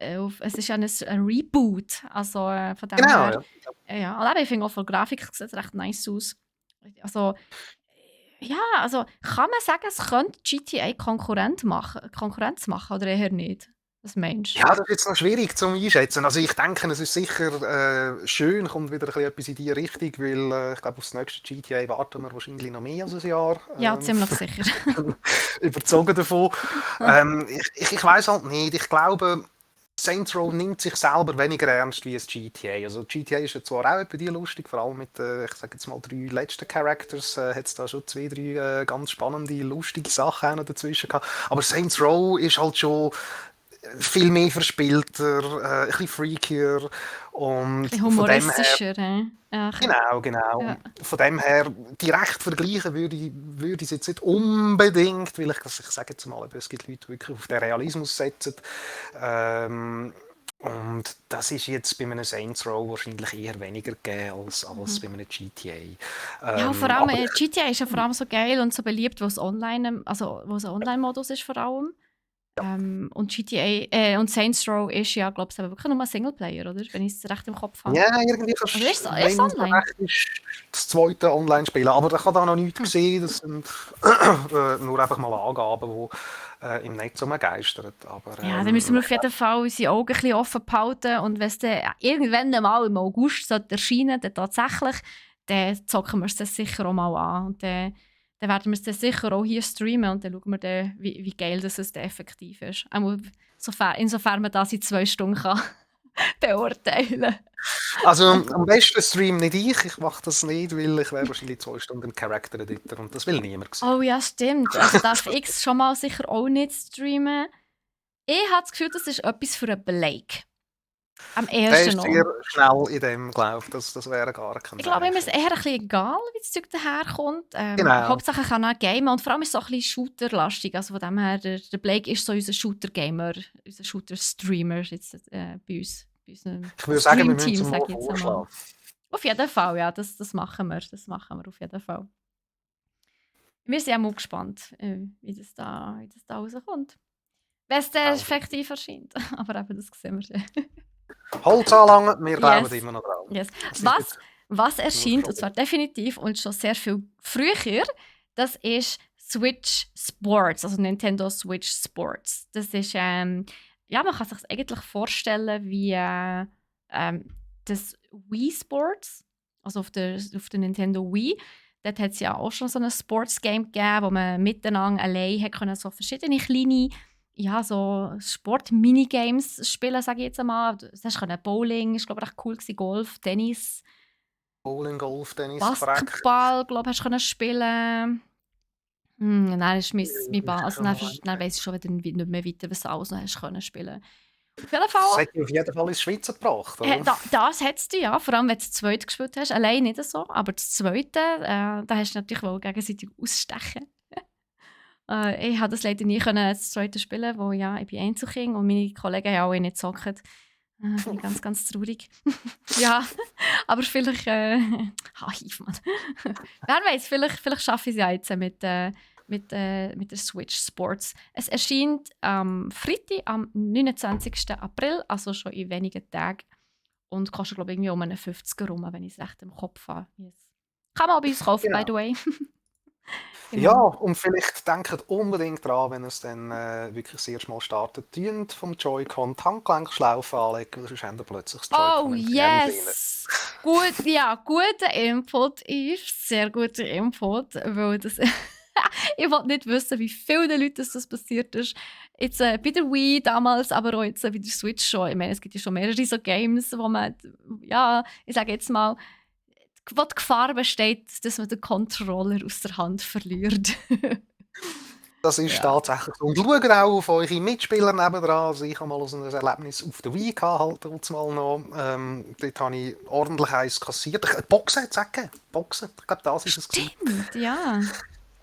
es ist ja ein Reboot, also von dem genau, her, ja. ja, allein ich finde auch von der Grafik sieht es recht nice aus. Also, ja, also kann man sagen, es könnte GTA Konkurrenz machen oder eher nicht? Was meinst du? Ja, das ist jetzt noch schwierig zu einschätzen. Also ich denke, es ist sicher schön, kommt wieder etwas in die Richtung, weil ich glaube, auf das nächste GTA warten wir wahrscheinlich noch mehr als ein Jahr. Ja, ziemlich sicher. Überzogen davon. Ich weiß halt nicht. Ich glaube, Saints Row nimmt sich selber weniger ernst wie das GTA. Also GTA ist ja zwar auch bei dir lustig, vor allem mit, ich sage jetzt mal, 3 letzten Characters, hat es da schon 2, 3 ganz spannende, lustige Sachen auch noch dazwischen gehabt. Aber Saints Row ist halt schon viel mehr verspielter, ein bisschen freakier Ein und bisschen von dem her, humoristischer, hä? Ja, genau. ja. Von dem her, direkt vergleichen würde ich es jetzt nicht unbedingt, weil ich sage jetzt mal, es gibt Leute, die wirklich auf den Realismus setzen. Und das ist jetzt bei einem Saints Row wahrscheinlich eher weniger gegeben als bei einem GTA. Ja, vor allem Aber GTA ist ja vor allem so geil und so beliebt, wo es wo es ein Online-Modus ist vor allem. Und GTA und Saints Row ist ja, glaube ich, wirklich nur ein Singleplayer, oder? Wenn ich es recht im Kopf habe. ja, irgendwie fast, Also ist wenn es es online? recht ist, das zweite Online-Spiel. Aber ich habe da noch nichts gesehen. Das sind nur einfach mal Angaben, die im Netz umgeistern. Aber Ja, dann müssen wir auf jeden Fall unsere Augen ein bisschen offen behalten und wenn es dann irgendwann mal im August sollte erscheinen dann tatsächlich, dann zocken wir es dann sicher auch mal an. Und dann werden wir es dann sicher auch hier streamen und dann schauen wir dann, wie geil das dann effektiv ist. Insofern man das in 2 Stunden kann beurteilen. also am besten stream nicht ich. Ich mache das nicht, weil ich wäre wahrscheinlich 2 Stunden Character-Editor und das will niemand sehen. Oh ja, stimmt. Also darf ich es schon mal sicher auch nicht streamen. Ich habe das Gefühl, das ist etwas für einen Blake. Am Der ersten ist noch. sehr schnell in dem, glaube ich. Das wäre gar kein Ich glaube, mir ist Zeichen. eher ein bisschen egal, wie das Zeug daherkommt. Genau. Hauptsache ich kann auch gamen und vor allem ist es so ein bisschen Shooter-lastig. Also von dem her, der Blake ist so unser Shooter-Gamer, unser Shooter-Streamer jetzt bei uns. Bei unserem Ich würde sagen, wir müssen Stream-Team, zum sage Mal ich jetzt einmal. vorschlagen. Auf jeden Fall, ja, das machen wir. Das machen wir auf jeden Fall. Wir sind auch mal gespannt, wie das da rauskommt. Wenn es dann Auch. effektiv erscheint. Aber eben, das sehen wir dann. Holz anlangen, wir glauben Yes. immer noch dran. Yes. Das ist Was, jetzt- was erscheint, schon. und zwar definitiv und schon sehr viel früher, das ist Switch Sports, also Nintendo Switch Sports. Das ist, ja, man kann sich das eigentlich vorstellen wie das Wii Sports, also auf der Nintendo Wii. Dort hat es ja auch schon so ein Sports-Game gegeben, wo man miteinander allein hat können, so verschiedene kleine so Sport-Minigames spielen, sage ich jetzt einmal. Du hast Bowling, ist glaube ich recht cool gewesen, Golf, Tennis, Bowling, Golf, Tennis, korrekt. Basketball, glaube ich, hast du spielen. Dann ist mein Ball, also dann weiss ich schon wieder nicht mehr weiter, was du alles noch hast können spielen. Auf jeden Das Fall, hat dich auf jeden Fall ins Schwitzen gebracht, oder? das hättest du ja, vor allem wenn du das zweite gespielt hast. Allein nicht so, aber das zweite, da hast du natürlich wohl gegenseitig ausstechen. Ich konnte das leider nie können, das zweite spielen, wo ja, ich bin Einzelkind und meine Kollegen haben alle nicht gezockt. Finde ich ganz, ganz traurig. Ja, aber vielleicht. Hive, Mann. Wer weiß, vielleicht schaffe ich es ja jetzt mit der Switch Sports. Es erscheint am Freitag, am 29. April, also schon in wenigen Tagen. Und kostet, glaube ich, irgendwie um einen 50er rum, wenn ich es recht im Kopf habe. Yes. Kann man auch bei uns kaufen, by Genau. the way. Ja, Genau. und vielleicht denkt unbedingt dran, wenn ihr es dann wirklich das erste Mal startet, tönt vom Joy-Con die Handgelenkschlaufe anlegen, sonst habt ihr plötzlich das Oh, Joy-Con im Training drin. yes! Gut, ja, guter Input, Yves. Sehr guter Input, weil das... Ich wollte nicht wissen, wie vielen Leuten das passiert ist. Jetzt bei der Wii damals, aber auch jetzt bei der Switch schon. Ich meine, es gibt ja schon mehrere so Games, wo man, ja, ich sage jetzt mal, wo die Gefahr besteht, dass man den Controller aus der Hand verliert. Das ist Ja. tatsächlich so. Und schaut auch auf eure Mitspieler nebendran. Also ich habe mal so ein Erlebnis auf der Wii gehabt, halt kurz mal noch. Dort habe ich ordentlich eins kassiert. Boxen hat es auch gegeben. Boxen, ich glaube, das ist es gewesen. Stimmt, ja.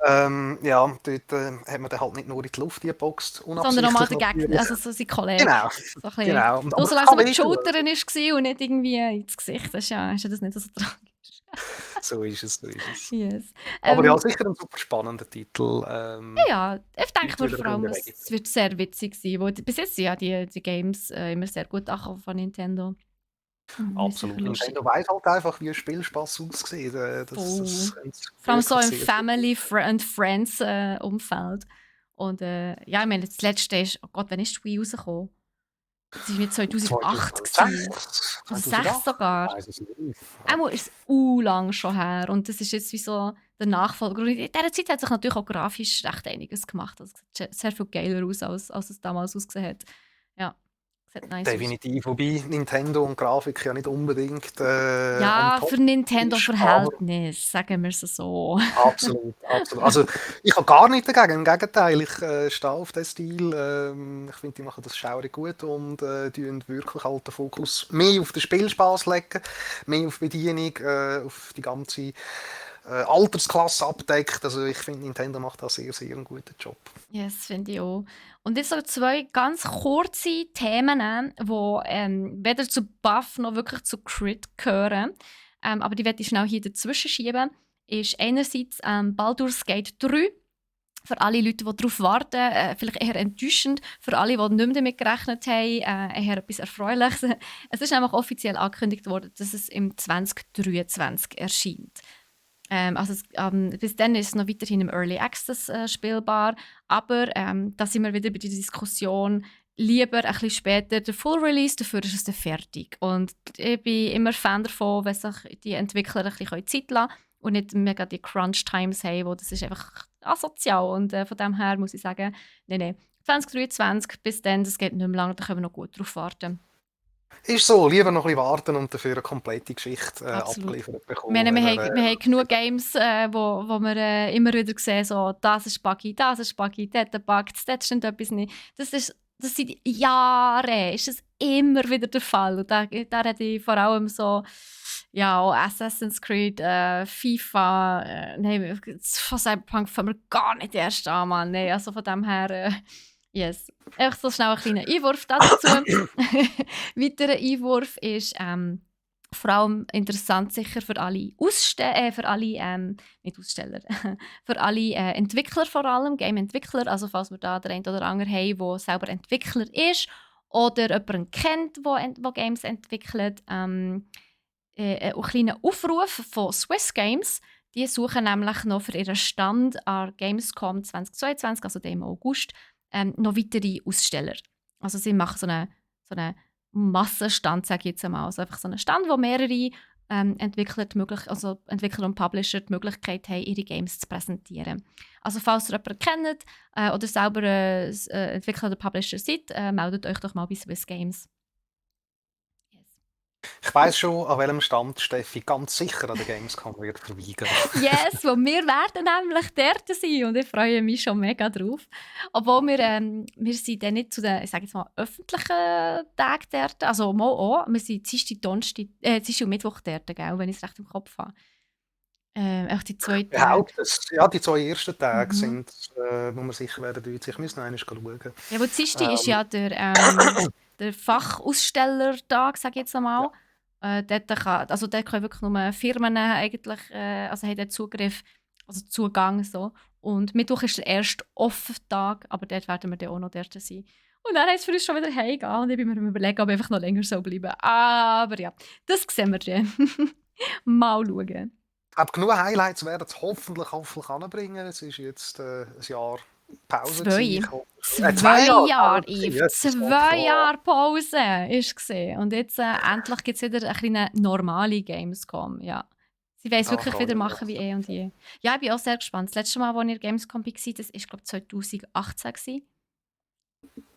Ja, dort hat man dann halt nicht nur in die Luft geboxt, Sondern auch mal der unabsichtlich Gegner, natürlich. also so sein Kollege. Genau, So ein bisschen, genau. nur Aber solange es kann auf die wehtun. Schultern war und nicht irgendwie ins Gesicht. Das ist ja das nicht so tragisch. So ist es, so ist es. Yes. Aber ja, sicher ein super spannender Titel. Ja, ich denke mir wieder vor allem, in der es wird sehr witzig sein. Weil bis jetzt sind ja die Games immer sehr gut angekommen von Nintendo. Absolut. Sicher lustig. Nintendo weiss halt einfach, wie ein Spielspaß aussieht. Das Vor allem so im wirklich sehr Family and Friends Umfeld. Und ja, ich meine, das letzte ist, oh Gott, wann ist die Wii rausgekommen? Das war mit 2008 gewesen. 2006, 2006 sogar. Weiss es nicht. Einmal ist es lang schon her und das ist jetzt wie so der Nachfolger. Und in dieser Zeit hat sich natürlich auch grafisch recht einiges gemacht. Also es sieht sehr viel geiler aus, als es damals ausgesehen hat. Ja, sieht nice aus. Definitiv. Wobei Nintendo und Grafik ja nicht unbedingt Ja, am Top für Nintendo ist, Verhältnis, sagen wir es so. Absolut, absolut. Also ich habe gar nichts dagegen, im Gegenteil, ich stehe auf den Stil. Ich finde, die machen das schaurig gut und tun wirklich halt den Fokus mehr auf den Spielspaß legen, mehr auf Bedienung, auf die ganze Altersklasse abdeckt. Also ich finde, Nintendo macht da sehr, sehr einen guten Job. Yes, finde ich auch. Und jetzt so zwei ganz kurze Themen, die weder zu Buff noch wirklich zu Crit gehören. Aber die werde ich schnell hier dazwischen schieben. Ist einerseits Baldur's Gate 3. Für alle Leute, die darauf warten, vielleicht eher enttäuschend. Für alle, die nicht mehr damit gerechnet haben, eher etwas Erfreuliches. Es ist nämlich offiziell angekündigt worden, dass es im 2023 erscheint. Also bis dann ist es noch weiterhin im Early Access spielbar, aber da sind wir wieder bei der Diskussion, lieber ein bisschen später der Full Release, dafür ist es dann fertig. Und ich bin immer Fan davon, wenn sich die Entwickler ein bisschen Zeit lassen können und nicht mega die Crunch-Times haben, wo das ist einfach asozial. Und von dem her muss ich sagen, nein, 2023, bis dann, das geht nicht mehr lange, da können wir noch gut drauf warten. Ist so, lieber noch ein bisschen warten und dafür eine komplette Geschichte Absolut. abgeliefert bekommen. Wir haben genug Games, wo wir immer wieder sehen, so, das ist buggy, dort buggt, dort stimmt etwas nicht. Das seit Jahren ist das immer wieder der Fall. Und da rede ich vor allem so, ja, auch Assassin's Creed, FIFA, nein, von Cyberpunk fangen wir gar nicht erst an, Mann. Nee, also von dem her, yes. Einfach so schnell ein kleiner Einwurf dazu. Weiterer Einwurf ist vor allem interessant sicher für alle nicht Aussteller, für alle Entwickler vor allem, Game-Entwickler, also falls wir da den einen oder anderen haben, der selber Entwickler ist oder jemanden kennt, der Games entwickelt, ein kleiner Aufruf von Swiss Games. Die suchen nämlich noch für ihren Stand an Gamescom 2022, also dem August, noch weitere Aussteller. Also sie machen so eine Massenstand, sage ich jetzt einmal. Also einfach so einen Stand, wo mehrere Entwickler und Publisher die Möglichkeit haben, ihre Games zu präsentieren. Also falls ihr jemanden kennt oder selber Entwickler oder Publisher seid, meldet euch doch mal bei Swiss Games. Yes. Ich weiss schon, an welchem Stand Steffi ganz sicher an der Gamescom wird verweigern. Yes, wo wir werden nämlich dort sein und ich freue mich schon mega drauf. Obwohl wir sind dann nicht zu den, ich sage jetzt mal, öffentlichen Tagen dort, also mal auch, wir sind Dienstag, Donnerstag, Dienstag und Mittwoch dort, gell, wenn ich es recht im Kopf habe. Auch die 2 Tage. Ja, die 2 ersten Tage Mhm. sind, wo wir sicher werden dort. Ich muss noch einmal schauen. Ja, wo Dienstag ist ja der Fachausstellertag, sage ich jetzt einmal. Dort können wirklich nur Firmen eigentlich, also haben dort Zugriff, also Zugang so. Und Mittwoch ist der erste Off-Tag, aber dort werden wir dann auch noch dort sein. Und dann heisst es für uns schon wieder heimgehen und ich bin mir am Überlegen, ob ich einfach noch länger so bleiben. Aber ja, das sehen wir dann. Mal schauen. Ich glaube, genug Highlights werden es hoffentlich anbringen. Es ist jetzt ein Jahr Pause. 2. gewesen. 2 Jahre Jahre, Pause. Yves. Ja, das ist 2 klar. Jahre Pause ist gesehen. Und jetzt endlich gibt es wieder eine kleine normale Gamescom. Ja. Sie wollen es wirklich Ach, wieder ja. machen wie eh und je. Ja, ich bin auch sehr gespannt. Das letzte Mal, als ich Gamescom war, das war, glaube ich, 2018 gewesen.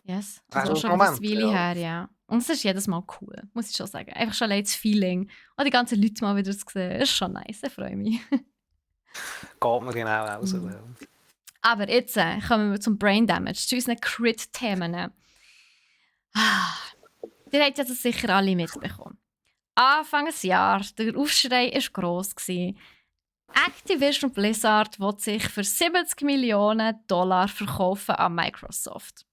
Yes. Das ist auch schon wieder ein Weile her, ja. Und es ist jedes Mal cool, muss ich schon sagen. Einfach schon allein das Feeling. Und die ganzen Leute mal wieder zu sehen, ist schon nice. Ich freue mich. Geht mir genau aus. Mhm. Aber jetzt kommen wir zum Brain Damage, zu unseren Crit-Themen. Ihr habt das sicher alle mitbekommen. Anfang des Jahres, der Aufschrei war gross. Activision Blizzard will sich für $70 Millionen verkaufen an Microsoft.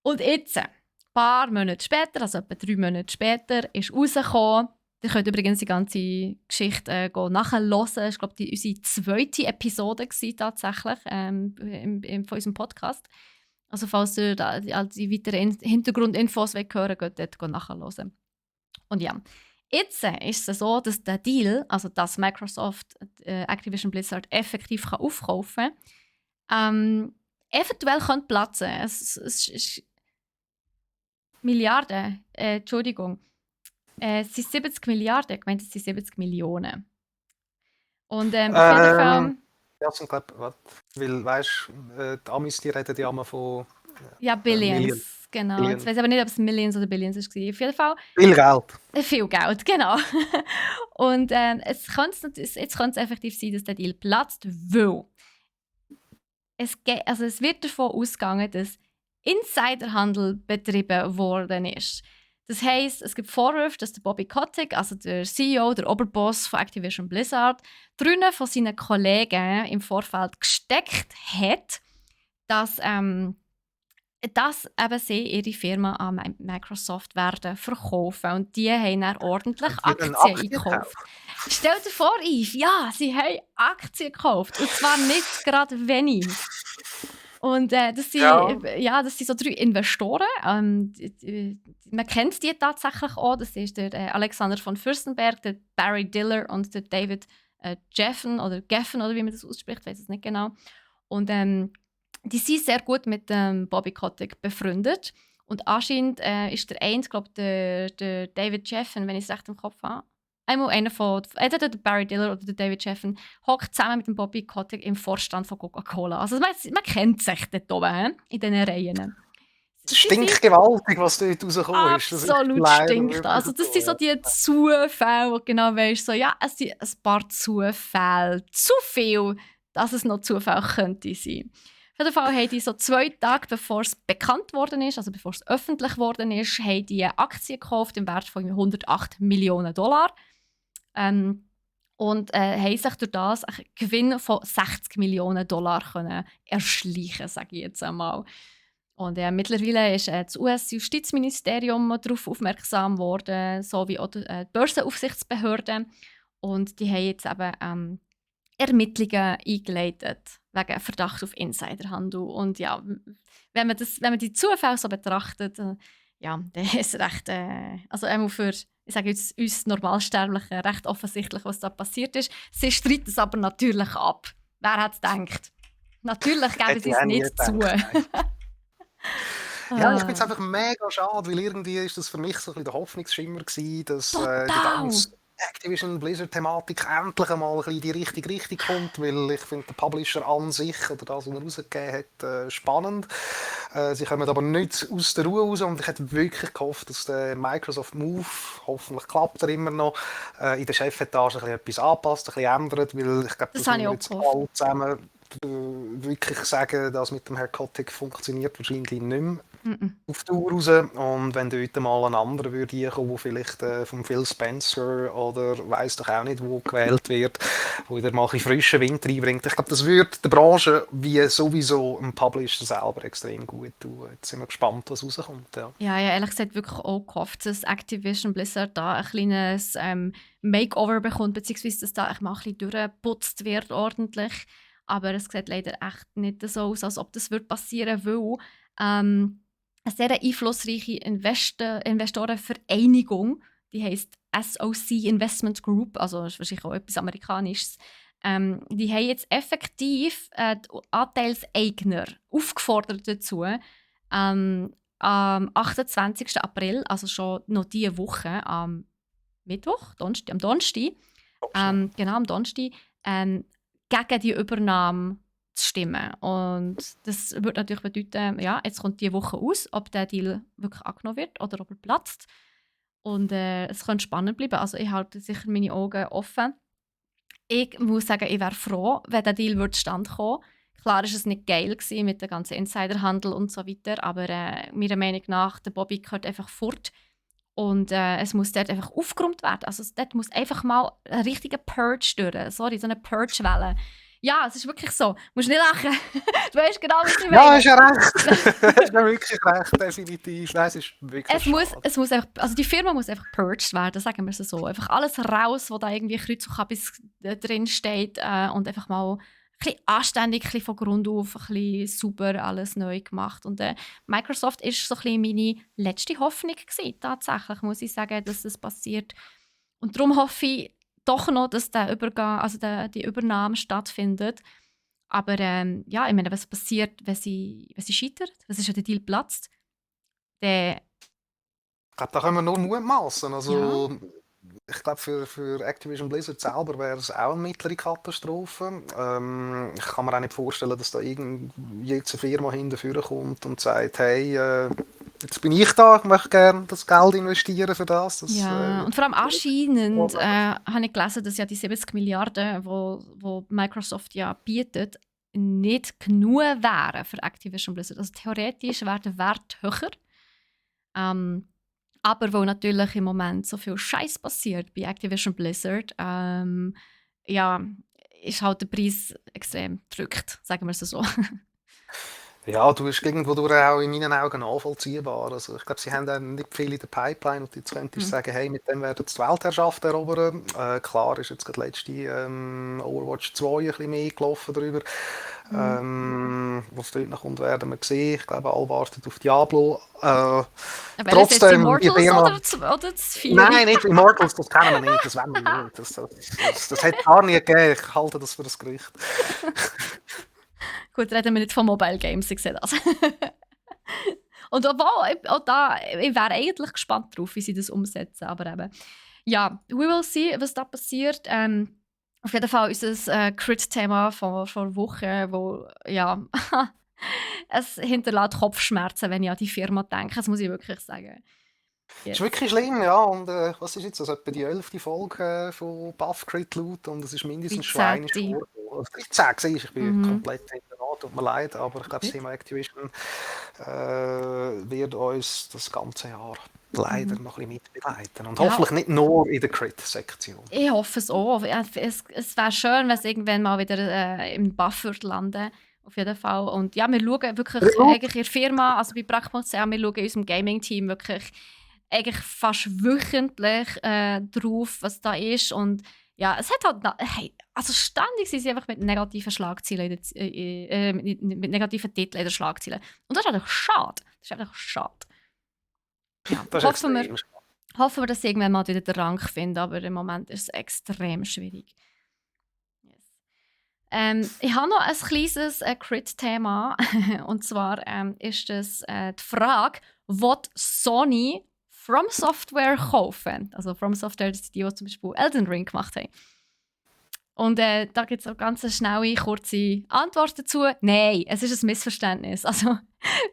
Und jetzt, ein paar Monate später, also etwa 3 Monate später, ist rausgekommen. Ihr könnt übrigens die ganze Geschichte nachhören. Ich glaube, unsere 2. Episode war tatsächlich von unserem Podcast. Also falls ihr die weiteren Hintergrundinfos hören wollt, geht dort nachhören. Und ja, jetzt ist es so, dass der Deal, also dass Microsoft Activision Blizzard effektiv aufkaufen kann, eventuell könnte platzen. Es ist Milliarden, Entschuldigung. Es sind 70 Milliarden, ich meine, es sind 70 Millionen. Und auf jeden Fall... Ja, zum Glück, weil, weißt du, die Amis, die reden ja immer von... Ja, Billions, Million. genau. Billion. Jetzt weiß ich aber nicht, ob es Millions oder Billions war. Auf jeden Fall... Viel Geld. Viel Geld, genau. Und jetzt könnte es effektiv sein, dass der Deal platzt, weil es wird davon ausgegangen, dass Insiderhandel betrieben worden ist. Das heisst, es gibt Vorwürfe, dass der Bobby Kotick, also der CEO, der Oberboss von Activision Blizzard, 3 von seinen Kollegen im Vorfeld gesteckt hat, dass eben sie ihre Firma an Microsoft werden verkaufen. Und die haben dann ordentlich Aktien eingekauft. Stell dir vor, Yves, ja, sie haben Aktien gekauft. Und zwar nicht gerade wenig. Und das sind so 3 Investoren. Man kennt die tatsächlich auch. Das ist der Alexander von Fürstenberg, der Barry Diller und der David Geffen oder wie man das ausspricht, ich weiß es nicht genau. Und die sind sehr gut mit Bobby Kotick befreundet. Und anscheinend ist der eine, glaube der David Geffen, wenn ich es recht im Kopf habe, einer von, entweder der Barry Diller oder der David Geffen, hockt zusammen mit dem Bobby Kotick im Vorstand von Coca-Cola. Also man kennt sich dort oben in diesen Reihen. Es stinkt gewaltig, was dort rausgekommen ist. Absolut stinkt. Also das sind so die Zufälle, wo du genau weißt, so, ja, es sind ein paar Zufälle. Zu viel, dass es noch Zufall könnte sein. Auf jeden Fall haben die so 2 Tage, bevor es bekannt worden ist, also bevor es öffentlich worden ist, haben die Aktien gekauft im Wert von $108 Millionen. Und haben sich durch das einen Gewinn von $60 Millionen können erschleichen, sage ich jetzt einmal. Und mittlerweile ist das US-Justizministerium darauf aufmerksam geworden, sowie auch die Börsenaufsichtsbehörde. Und die haben jetzt eben Ermittlungen eingeleitet wegen Verdacht auf Insiderhandel. Und ja, wenn man die Zufälle so betrachtet, ja, dann ist es recht, also einmal für, ich sage jetzt, uns Normalsterblichen recht offensichtlich, was da passiert ist. Sie streiten es aber natürlich ab. Wer hat es gedacht? Natürlich geben sie es nicht zu. Ja, ich finde es einfach mega schade, weil irgendwie ist das für mich so ein bisschen der Hoffnungsschimmer gewesen, dass Activision Blizzard-Thematik endlich einmal ein bisschen in die richtige Richtung kommt, weil ich finde, der Publisher an sich, oder das, was er rausgegeben hat, spannend. Sie kommen aber nicht aus der Ruhe raus und ich hätte wirklich gehofft, dass der Microsoft Move, hoffentlich klappt er immer noch, in der Chefetage ein bisschen etwas anpasst, ein bisschen ändert, weil ich glaube, Das das habe ich müssen wir auch jetzt gehofft. alle zusammen wirklich sagen, dass mit dem Herr Kotick funktioniert wahrscheinlich nicht mehr auf die Uhr raus. Und wenn dort mal ein anderer würde reinkommen, der vielleicht von Phil Spencer oder weiss doch auch nicht, wo gewählt wird, wo wieder mal ein bisschen frischen Wind reinbringt. Ich glaube, das würde der Branche wie sowieso ein Publisher selber extrem gut tun. Jetzt sind wir gespannt, was rauskommt. Ja. Ja, ja, ehrlich gesagt wirklich auch gehofft, dass Activision Blizzard da ein kleines Makeover bekommt, beziehungsweise dass da ein bisschen durchgeputzt wird ordentlich. Aber es sieht leider echt nicht so aus, als ob das passieren würde, weil eine sehr einflussreiche Investorenvereinigung, die heisst SOC Investment Group, also das ist wahrscheinlich auch etwas Amerikanisches, die haben jetzt effektiv die Anteilseigner aufgefordert dazu, am 28. April, also schon noch diese Woche, am Mittwoch, am Donnerstag, genau am Donnerstag, gegen die Übernahme zu stimmen. Und das würde natürlich bedeuten, ja, jetzt kommt diese Woche aus, ob der Deal wirklich angenommen wird oder ob er platzt. Und es könnte spannend bleiben. Also ich halte sicher meine Augen offen. Ich muss sagen, ich wäre froh, wenn der Deal zustande kommen. Klar war es nicht geil gewesen mit dem ganzen Insiderhandel und so weiter, aber meiner Meinung nach, der Bobby gehört einfach fort. Und es muss dort einfach aufgeräumt werden. Also dort muss einfach mal ein richtiger Purge durch. Sorry, so eine Purge-Welle. Ja, es ist wirklich so. Du musst nicht lachen. Du weißt genau, was ich meine. Ja, ist ja recht. Ist ja wirklich recht, definitiv. Nein, es ist wirklich es muss einfach, also die Firma muss einfach purged werden, sagen wir es so. Einfach alles raus, wo da irgendwie Kreuz und Kabis drin steht und einfach mal ein bisschen anständig, ein bisschen von Grund auf, ein bisschen sauber alles neu gemacht. Und Microsoft ist so ein bisschen meine letzte Hoffnung gewesen, tatsächlich, muss ich sagen, dass das passiert. Und darum hoffe ich doch noch, dass der Übergang, also die Übernahme stattfindet. Aber ja, ich meine, was passiert, wenn sie scheitert? Was ist, wenn der Deal platzt? Dann, Ich glaube, da können wir nur mutmaßen. ja, Also, ich glaube, für Activision Blizzard selber wäre es auch eine mittlere Katastrophe. Ich kann mir auch nicht vorstellen, dass da jetzt eine Firma hinterher kommt und sagt, hey, jetzt bin ich da, ich möchte gerne das Geld investieren für das. ja. Und vor allem anscheinend habe ich gelesen, dass ja die 70 Milliarden, wo Microsoft ja bietet, nicht genug wären für Activision Blizzard. Also theoretisch wäre der Wert höher. Aber weil natürlich im Moment so viel Scheiß passiert bei Activision Blizzard, ja, ist halt der Preis extrem gedrückt, sagen wir es so. Ja, du bist irgendwo durch auch in meinen Augen nachvollziehbar. Also ich glaube, sie haben dann nicht viel in der Pipeline und jetzt könntest du sagen, hey, mit dem werden sie die Weltherrschaft erobern. Klar ist jetzt gerade letzte Overwatch 2 ein bisschen mehr gelaufen darüber. Was dort noch kommt, werden wir sehen. Ich glaube, alle warten auf Diablo. Trotzdem, Immortals oder das 4? Nein, nicht Immortals, das kennen wir nicht, das wollen wir nicht. Das hat gar nie gegeben, ich halte das für ein Gerücht. Gut, reden wir nicht von Mobile Games, ich sehe das. Und auch da, ich wäre eigentlich gespannt drauf, wie sie das umsetzen. Aber eben, ja, we will see, was da passiert. Auf jeden Fall ist es ein Crit-Thema von vor Wochen, wo, ja, es hinterlässt Kopfschmerzen, wenn ich an die Firma denke. Das muss ich wirklich sagen. Das ist wirklich schlimm, ja. Und was ist jetzt? Also etwa die 11. Folge von Buff Crit Loot und es ist mindestens schweinisch vorgekommen. 13 siehst, ich bin komplett hinterher, tut mir leid, aber ich glaube, das Thema Activision wird uns das ganze Jahr leider noch ein bisschen mitbegleiten. Und hoffentlich nicht nur in der Crit-Sektion. Ich hoffe es auch. Es wäre schön, wenn es irgendwann mal wieder im Buff würde landen. Auf jeden Fall. Und ja, wir schauen wirklich eigentlich in der Firma, also bei Brack.ch, wir schauen in unserem Gaming-Team wirklich eigentlich fast wöchentlich drauf, was da ist. Und ja, es hat halt, hey, also ständig sind sie einfach mit negativen Schlagzeilen, mit negativen Titeln in den Schlagzeilen. Und das ist einfach schade. Das ist einfach schade. Ja, hoffen wir, dass sie irgendwann mal wieder den Rang finden, aber im Moment ist es extrem schwierig. Yes. Ich habe noch ein kleines Crit-Thema. Und zwar ist das die Frage, will Sony From Software kaufen. Also From Software, das sind die zum Beispiel Elden Ring gemacht haben. Und da gibt es auch ganz eine schnelle, kurze Antwort dazu. Nein, es ist ein Missverständnis. Also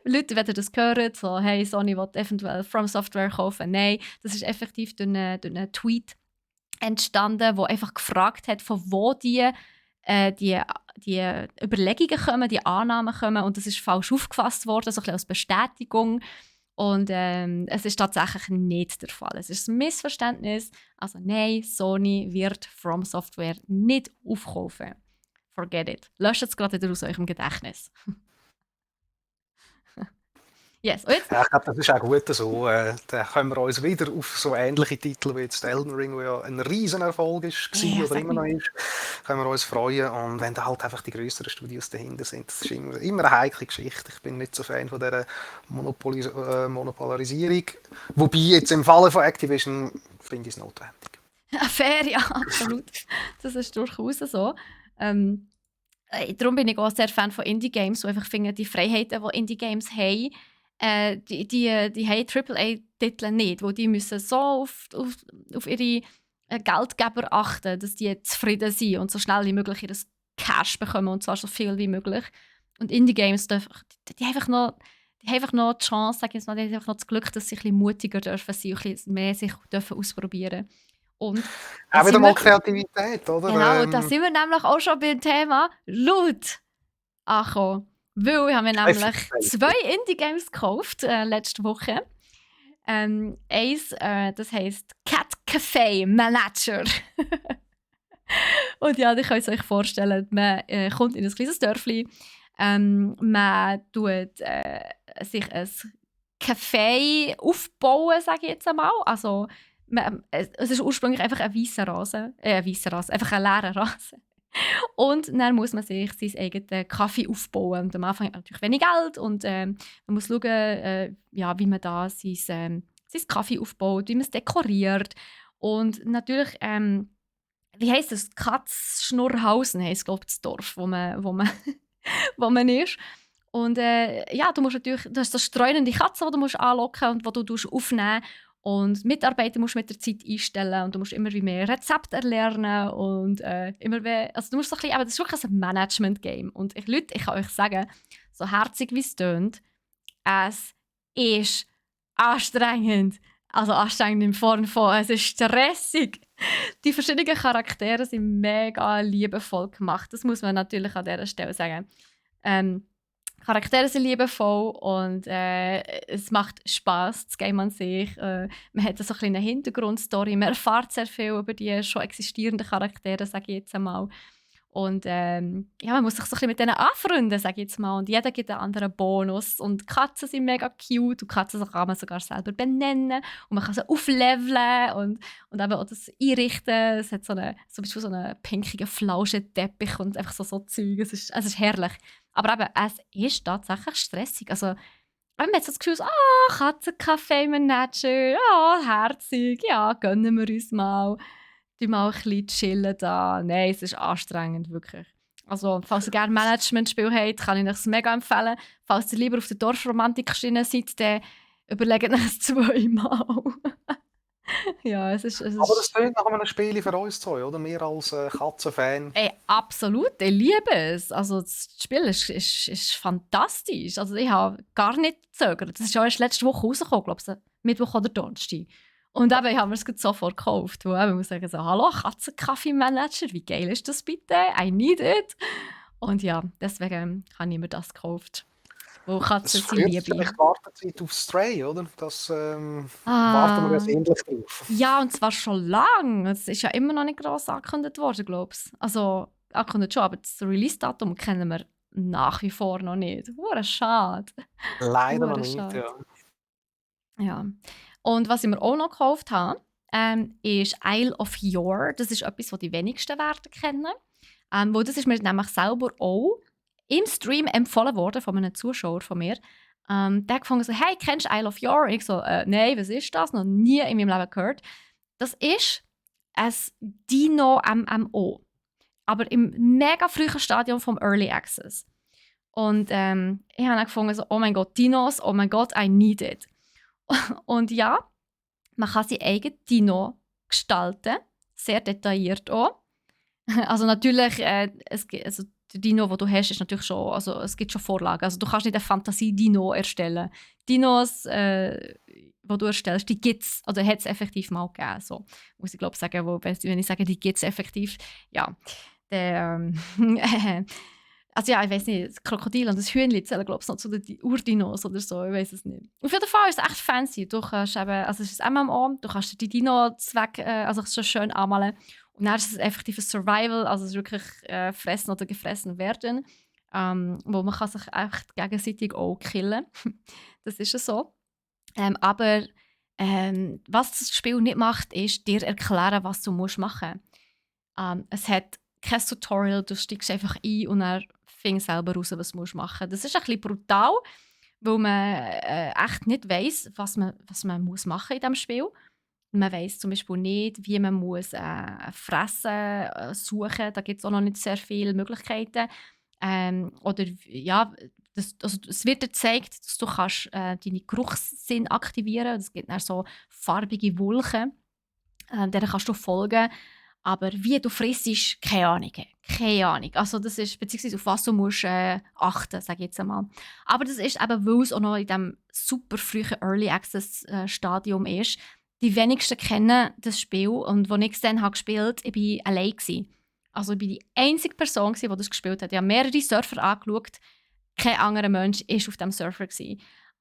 Leute, wenn ihr das hört, so «Hey, Sony will eventuell From Software kaufen». Nein, das ist effektiv durch einen Tweet entstanden, der einfach gefragt hat, von wo die Überlegungen kommen, die Annahmen kommen. Und das ist falsch aufgefasst worden, so ein bisschen als Bestätigung. Und es ist tatsächlich nicht der Fall. Es ist ein Missverständnis. Also nein, Sony wird From Software nicht aufkaufen. Forget it. Löscht es gerade wieder aus eurem Gedächtnis. Yes. Und jetzt? Ja, ich glaube, das ist auch gut so. Da können wir uns wieder auf so ähnliche Titel wie jetzt Elden Ring, der ja ein Riesenerfolg war oder immer noch ist, können wir uns freuen. Und wenn da halt einfach die größeren Studios dahinter sind, das ist immer eine heikle Geschichte. Ich bin nicht so Fan von dieser Monopolarisierung. Wobei jetzt im Falle von Activision finde ich es notwendig. Fair, ja, absolut. Das ist durchaus so. Darum bin ich auch sehr Fan von Indie-Games, wo einfach finde, die Freiheiten, die Indie-Games haben, die haben AAA-Titel nicht, wo die müssen so auf ihre Geldgeber achten, dass die zufrieden sind und so schnell wie möglich ihr Cash bekommen, und zwar so viel wie möglich. Und Indie-Games, die haben einfach noch die Chance, sag ich jetzt mal, die haben einfach noch das Glück, dass sie ein bisschen mutiger dürfen sein und ein bisschen mehr sich dürfen ausprobieren. Und auch wieder mal Kreativität, oder? Genau, da sind wir nämlich auch schon beim Thema laut angekommen. Weil ich habe mir nämlich 2 Indie-Games gekauft letzte Woche. Eins, das heisst Cat Café Manager. Und ja, ich kann es euch vorstellen, man kommt in ein kleines Dörfli, man tut sich ein Café aufbauen, sage ich jetzt einmal. Also, es ist ursprünglich einfach ein weißer Rasen, einfach ein leerer Rasen. Und dann muss man sich seinen eigenen Kaffee aufbauen. Und am Anfang hat man natürlich wenig Geld und man muss schauen, wie man da sein Kaffee aufbaut, wie man es dekoriert. Und natürlich, wie heisst das? Katzschnurrhausen heisst, glaube ich, das Dorf, wo man ist. Und du musst natürlich, du hast so streunende Katzen, die du musst anlocken und die du aufnehmen musst. Und Mitarbeiter musst du mit der Zeit einstellen und du musst immer mehr Rezepte erlernen und immer mehr, also du musst so ein bisschen, aber das ist wirklich ein Management-Game. Und Leute, ich kann euch sagen, so herzig wie es tönt, es ist anstrengend. Also anstrengend in Form von, es ist stressig. Die verschiedenen Charaktere sind mega liebevoll gemacht. Das muss man natürlich an dieser Stelle sagen. Charaktere sind liebevoll und es macht Spass, das Game an sich. Man hat so eine Hintergrundstory, man erfährt sehr viel über die schon existierenden Charaktere, sage ich jetzt einmal. Und man muss sich so ein bisschen mit denen anfreunden, sage ich jetzt mal. Und jeder gibt einen anderen Bonus. Und die Katzen sind mega cute und Katzen kann man sogar selber benennen. Und man kann sie aufleveln und eben auch das einrichten. Es hat zum Beispiel so einen pinkigen Flauschenteppich und einfach so Zeug. Es ist herrlich. Aber eben, es ist tatsächlich stressig. Also, man hat so das Gefühl, Katzenkaffee-Manager, herzig, ja, gönnen wir uns mal. Die mal ein bisschen chillen da. Nein, es ist anstrengend, wirklich. Also, falls ihr gerne Management-Spiel habt, kann ich euch es mega empfehlen. Falls ihr lieber auf der Dorfromantik-Schiene seid, dann überlegt euch es 2 Mal. Ja, es ist... Aber das klingt nach einem Spiel für uns zwei, oder? Wir als Katzenfan. Ey, absolut, ich liebe es. Also das Spiel ist fantastisch. Also ich habe gar nicht gezögert. Das ist ja erst letzte Woche rausgekommen, glaube ich, Mittwoch oder Donnerstag. Und eben, ich habe es sofort gekauft. Wo ich muss sagen, so, hallo, Katzenkaffee-Manager, wie geil ist das bitte? I need it. Und ja, deswegen habe ich mir das gekauft. Wo Katzen sind Liebe. Vielleicht Wartezeit auf Stray, oder? Das warten wir jetzt endlich drauf. Ja, und zwar schon lange. Es ist ja immer noch nicht gross angekündigt worden, glaube ich. Also, angekündigt schon, aber das Release-Datum kennen wir nach wie vor noch nicht. Schade. Leider noch nicht, ja. Ja. Und was ich mir auch noch gekauft habe, ist Isle of Yore. Das ist etwas, das die wenigsten werden kennen. Wo das ist mir nämlich selber auch im Stream empfohlen worden von einem Zuschauer von mir. Der hat gefunden, so, hey, kennst du Isle of Yore? Und ich so, nein, was ist das? Noch nie in meinem Leben gehört. Das ist ein Dino-MMO. Aber im mega frühen Stadium vom Early Access. Und ich habe dann gefunden, so, oh mein Gott, Dinos, oh mein Gott, I need it. Und ja, Man kann seinen eigenen Dino gestalten, sehr detailliert auch. Also natürlich, also der Dino, den du hast, ist natürlich schon, also es gibt schon Vorlagen. Also du kannst nicht einen Fantasie-Dino erstellen. Dinos, die du erstellst, die gibt es, oder hat es effektiv mal gegeben. So muss ich glaube sagen, wenn ich sage, die gibt es effektiv, ja. Also ja, ich weiß nicht, das Krokodil und das Hühnchen zählen, glaube ich, noch zu den Urdinos oder so, ich weiß es nicht. Auf jeden Fall ist es echt fancy. Du kannst eben, also es ist ein MMO, du kannst die Dinos also schon schön anmalen. Und dann ist es effektiv ein Survival, also es ist wirklich fressen oder gefressen werden, wo man kann sich echt gegenseitig auch killen. Das ist ja so. Aber was das Spiel nicht macht, ist dir erklären, was du machen musst. Es hat kein Tutorial, du steigst einfach ein und dann findest selber raus, was du machen musst. Das ist ein bisschen brutal, weil man echt nicht weiss, was man machen in diesem Spiel. Man weiss zum Beispiel nicht, wie man muss Fressen suchen. Da gibt es auch noch nicht sehr viele Möglichkeiten. Oder ja, also es wird dir gezeigt, dass du kannst, deine Geruchssinn aktivieren kannst. Es gibt dann so farbige Wolken, denen kannst du folgen. Aber wie du frisst, keine Ahnung. Keine Ahnung. Also das ist, beziehungsweise auf was du musst achten, sage ich jetzt einmal. Aber das ist eben, weil es auch noch in diesem super frühen Early Access Stadium ist. Die wenigsten kennen das Spiel und als ich es dann gespielt habe, ich war allein. Also ich war die einzige Person, die das gespielt hat. Ich habe mehrere Surfer angeschaut. Kein anderer Mensch war auf diesem Surfer.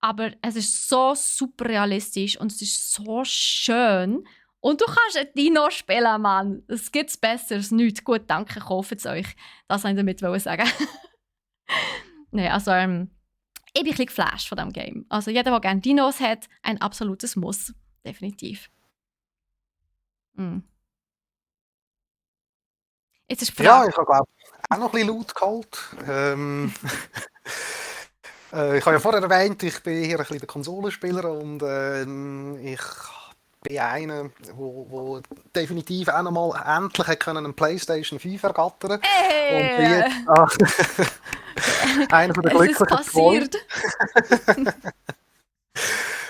Aber es ist so super realistisch und es ist so schön. Und du kannst ein Dino spielen, Mann. Es gibt Besseres, nichts. Gut, danke, kauft es euch. Das wollte ich damit sagen. Nein, also ich bin ein bisschen geflasht von diesem Game. Also jeder, der gerne Dinos hat, ein absolutes Muss. Definitiv. Jetzt ist die Frage. Ja, ich habe glaube auch noch ein bisschen laut geholt. Ich habe ja vorher erwähnt, ich bin hier ein bisschen der Konsolenspieler und ich bin einer, der definitiv auch noch mal endlich einen PlayStation 5 ergattern konnte. Und bin jetzt einer der glücklichen zwei.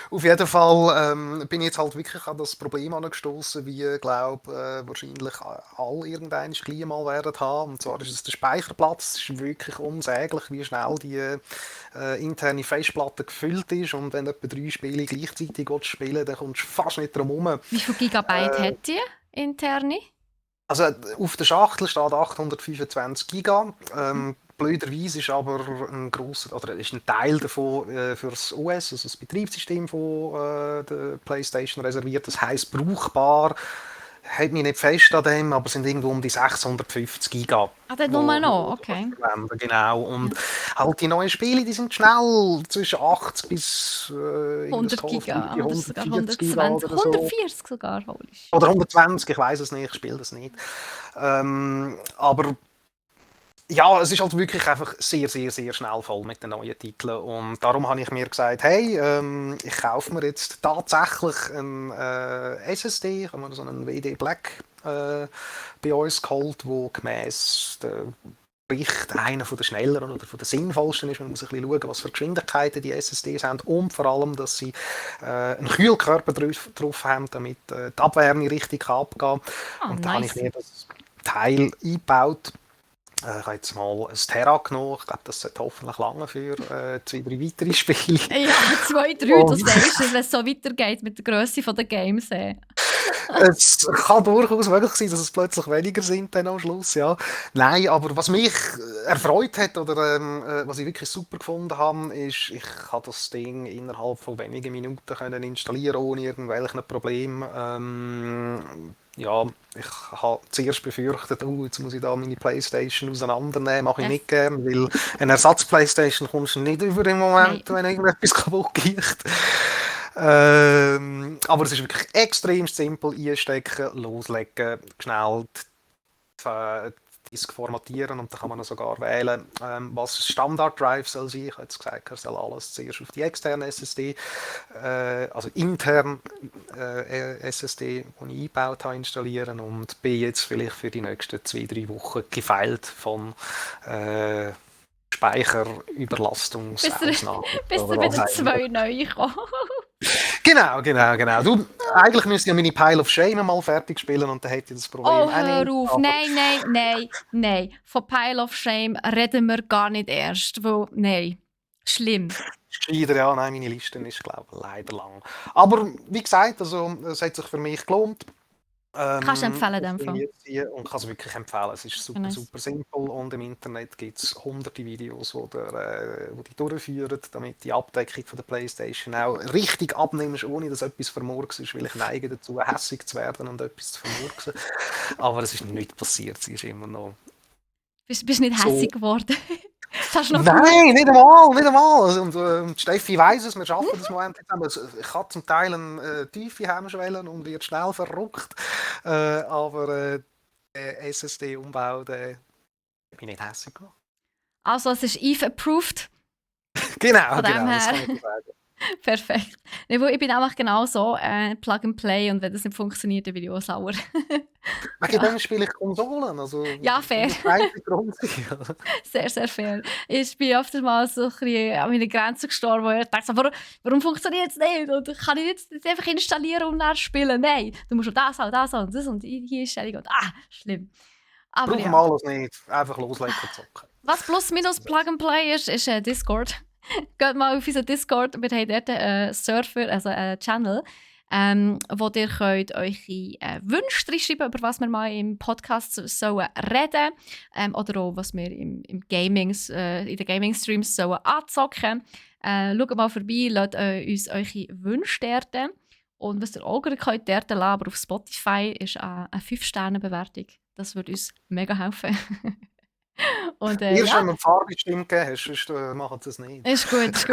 Auf jeden Fall bin ich jetzt halt wirklich an das Problem angestoßen, wie glaube wahrscheinlich alle irgendwann gleich mal werden haben. Und zwar ist es der Speicherplatz. Es ist wirklich unsäglich, wie schnell die interne Festplatte gefüllt ist. Und wenn du etwa 3 Spiele gleichzeitig spielen willst, dann kommst du fast nicht drum herum. Wie viel Gigabyte hat die interne? Also auf der Schachtel steht 825 Giga. Blöderweise ist aber ein Teil davon für das OS, also das Betriebssystem von der PlayStation reserviert. Das heisst brauchbar. Hält mich nicht fest an dem, aber es sind irgendwo um die 650 Giga. Ah, das nur noch, okay. Genau. Und halt die neuen Spiele, die sind schnell zwischen 80 bis 100 Giga, oder sogar 120, Giga oder so. 140 sogar. Oder 120, ich weiß es nicht, ich spiele das nicht. Aber ja, es ist halt wirklich einfach sehr, sehr, sehr schnell voll mit den neuen Titeln und darum habe ich mir gesagt, hey, ich kaufe mir jetzt tatsächlich einen SSD, ich habe mir so einen WD Black bei uns geholt, wo gemäss der Bericht einer von der schnelleren oder von der sinnvollsten ist. Man muss ein bisschen schauen, was für Geschwindigkeiten die SSDs haben und vor allem, dass sie einen Kühlkörper drauf haben, damit die Abwärme richtig abgehen kann. Und dann habe ich mir das Teil eingebaut. Ich habe jetzt mal ein Terra genommen. Ich glaube, das sollte hoffentlich lange für 2-3 weitere Spiele. Ja, 2-3, das denkst du, wenn es so weitergeht mit der Grösse der Games. Es kann durchaus möglich sein, dass es plötzlich weniger sind dann am Schluss, ja. Nein, aber was mich erfreut hat oder was ich wirklich super gefunden habe, ist, ich habe das Ding innerhalb von wenigen Minuten können installieren ohne irgendwelche Probleme. Ja, ich habe zuerst befürchtet, jetzt muss ich da meine Playstation auseinandernehmen, mache ich nicht gern, weil eine Ersatz-Playstation kommst du nicht über im Moment, wenn irgendetwas kaputt geht. Aber es ist wirklich extrem simpel, einstecken, loslegen, schnell Disk formatieren und dann kann man sogar wählen, was Standard-Drive soll sein. Ich habe jetzt gesagt, er soll alles zuerst auf die externe SSD, also intern SSD, die ich eingebaut habe, installieren und bin jetzt vielleicht für die nächsten 2-3 Wochen gefeilt von Speicherüberlastungsausnahmen. Bis dann wieder 2 neue kommen. Genau. Du, eigentlich müsste ich ja meine Pile of Shame mal fertig spielen und dann hätte ich das Problem Oh, auch hör nicht. auf. Aber Nein. Von Pile of Shame reden wir gar nicht erst. Nein. Schlimm. Gescheiter, ja, nein, meine Liste ist, glaube ich, leider lang. Aber wie gesagt, also, es hat sich für mich gelohnt. Kannst du empfehlen, in Das dem Fall. Ding jetzt hier und kann es wirklich empfehlen. Es ist super, Nice. super simpel und im Internet gibt es hunderte Videos, wo die durchführen, damit die Abdeckung von der Playstation auch richtig abnimmst, ohne dass etwas vermurkst ist, weil ich neige dazu, hässig zu werden und etwas zu vermurksen. Aber es ist nicht passiert, sie ist immer noch Bist nicht so. hässig geworden? Das hast du noch Nein, nicht einmal. Also, und Steffi weiss es, wir schaffen das Moment zusammen. Also, ich habe zum Teil eine tiefe Hemmschwelle und wird schnell verrückt. Aber der SSD-Umbau, der hat mich nicht hässlich gemacht. Also, es ist Eve-approved. Genau, Von dem das her. kann ich sagen. Perfekt. Nee, weil ich bin nämlich genau so Plug and Play und wenn das nicht funktioniert, dann bin ich auch sauer. Wegen dem spiele ich Konsolen. Also, Ja, fair. das ist der einzige Grund. Sehr, sehr fair. Ich bin öfters mal so ein bisschen an meine Grenzen gestorben, wo ich dachte, warum funktioniert es nicht? Und kann ich jetzt einfach installieren und dann spielen? Nein, du musst auch das und das und das und hier ist ständig und schlimm. Aber Brauchen ja. wir alles nicht. Einfach loslegen und zocken. Was plus minus Plug and Play ist Discord. Geht mal auf unseren Discord. Wir haben dort einen Server, also einen Channel, wo ihr könnt euch Wünsche reinschreiben, über was wir mal im Podcast sollen reden oder auch, was wir in den Gaming-Streams sollen anzocken. Schaut mal vorbei, lasst uns eure Wünsche dort. Und was ihr auch könnt dort lassen, aber auf Spotify ist eine 5-Sterne-Bewertung. Das würde uns mega helfen. Und, Erst ja. wenn du die Farbe gegeben hast, sonst machen sie es nicht. Ist gut.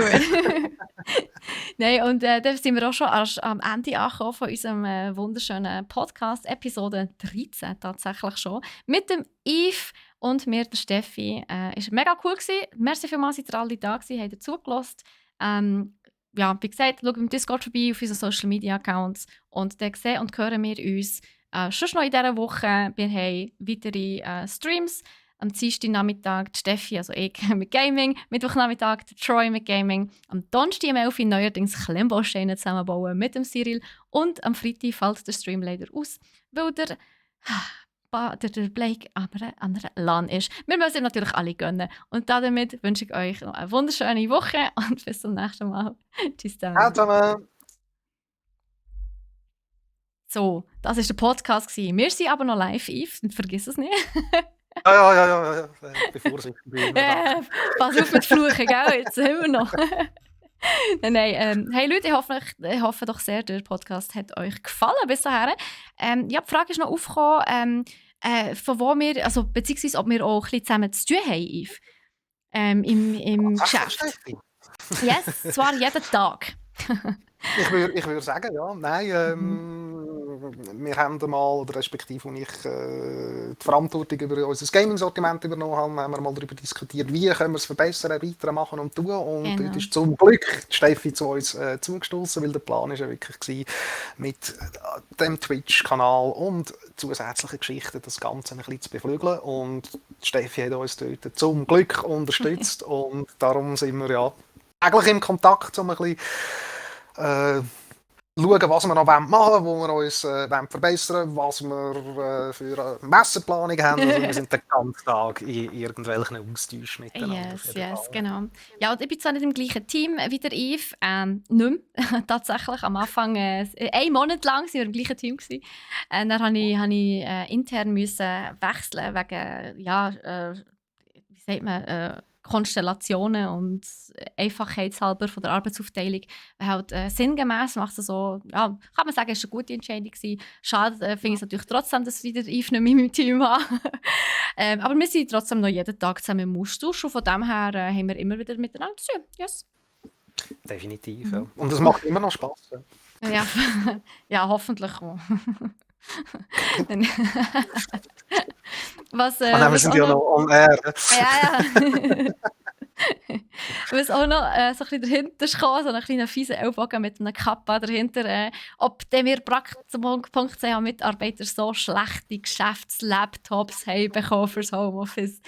Nein, und dann sind wir auch schon am Ende angekommen von unserem wunderschönen Podcast, Episode 13 tatsächlich schon, mit dem Yves und mir, der Steffi. Es war mega cool gewesen. Merci vielmals, seid ihr alle da gewesen, habt ihr zugelassen. Ja, wie gesagt, schaut im Discord vorbei, auf unseren Social Media Accounts und dann sehen und hören wir uns schon noch in dieser Woche. Wir haben weitere Streams. Am Dienstagnachmittag die Steffi, also ich, mit Gaming. Mittwochnachmittag der Troy mit Gaming. Am Donnerstag um 11 Uhr neuerdings Klemmbausteine zusammenbauen mit dem Cyril. Und am Freitag fällt der Stream leider aus, weil der Blake an einer LAN ist. Wir müssen ihm natürlich alle gönnen. Und damit wünsche ich euch noch eine wunderschöne Woche und bis zum nächsten Mal. Tschüss zusammen. So, das war der Podcast. Wir sind aber noch live, Yves. Vergiss es nicht. Ja. Bevor es pass auf mit Fluchen, gell? Jetzt sind wir noch. Nein. Hey Leute, ich hoffe doch sehr, der Podcast hat euch gefallen bis dahin. Ja, die Frage ist noch aufgekommen, von wo wir, also beziehungsweise ob wir auch ein bisschen zusammen zu tun haben, Yves. Im Geschäft. Yes, zwar jeden Tag. Ich würde sagen, ja. Nein, wir haben mal, oder respektive, als ich die Verantwortung über unser Gaming-Sortiment übernommen habe, haben wir mal darüber diskutiert, wie können wir es verbessern, weiter machen und tun. Und dort ist zum Glück die Steffi zu uns zugestoßen, weil der Plan war ja wirklich gewesen, mit dem Twitch-Kanal und zusätzlichen Geschichten das Ganze ein bisschen zu beflügeln. Und die Steffi hat uns dort zum Glück unterstützt und darum sind wir ja täglich im Kontakt, um ein bisschen schauen, was wir noch machen wollen, wo wir uns verbessern wollen, was wir für Messenplanung haben. Also wir sind den ganzen Tag in irgendwelchen Austausch miteinander. Yes, genau. Ja, und ich bin zwar nicht im gleichen Team wie der Yves, nicht mehr. Tatsächlich, am Anfang, 1 Monat lang waren wir im gleichen Team gewesen. Dann musste ich intern wechseln, wegen, wie sagt man, Konstellationen und einfachheitshalber von der Arbeitsaufteilung halt sinngemäß macht es so, ja, kann man sagen, es war eine gute Entscheidung gewesen. Schade finde ich es natürlich trotzdem, dass ich wieder Yves nicht mehr in meinem Team habe. Aber wir sind trotzdem noch jeden Tag zusammen im Austausch und von dem her haben wir immer wieder miteinander zu tun. Yes. Definitiv, ja. Und es macht immer noch Spaß. Ja, ja hoffentlich auch. Wir sind ja noch on air. Ja. Was auch noch so ein bisschen dahinter kam, so einen kleinen fiesen Ellbogen mit einem Kappa dahinter, ob wir Praktikum.ch Mitarbeiter so schlechte Geschäftslaptops haben bekommen fürs Homeoffice.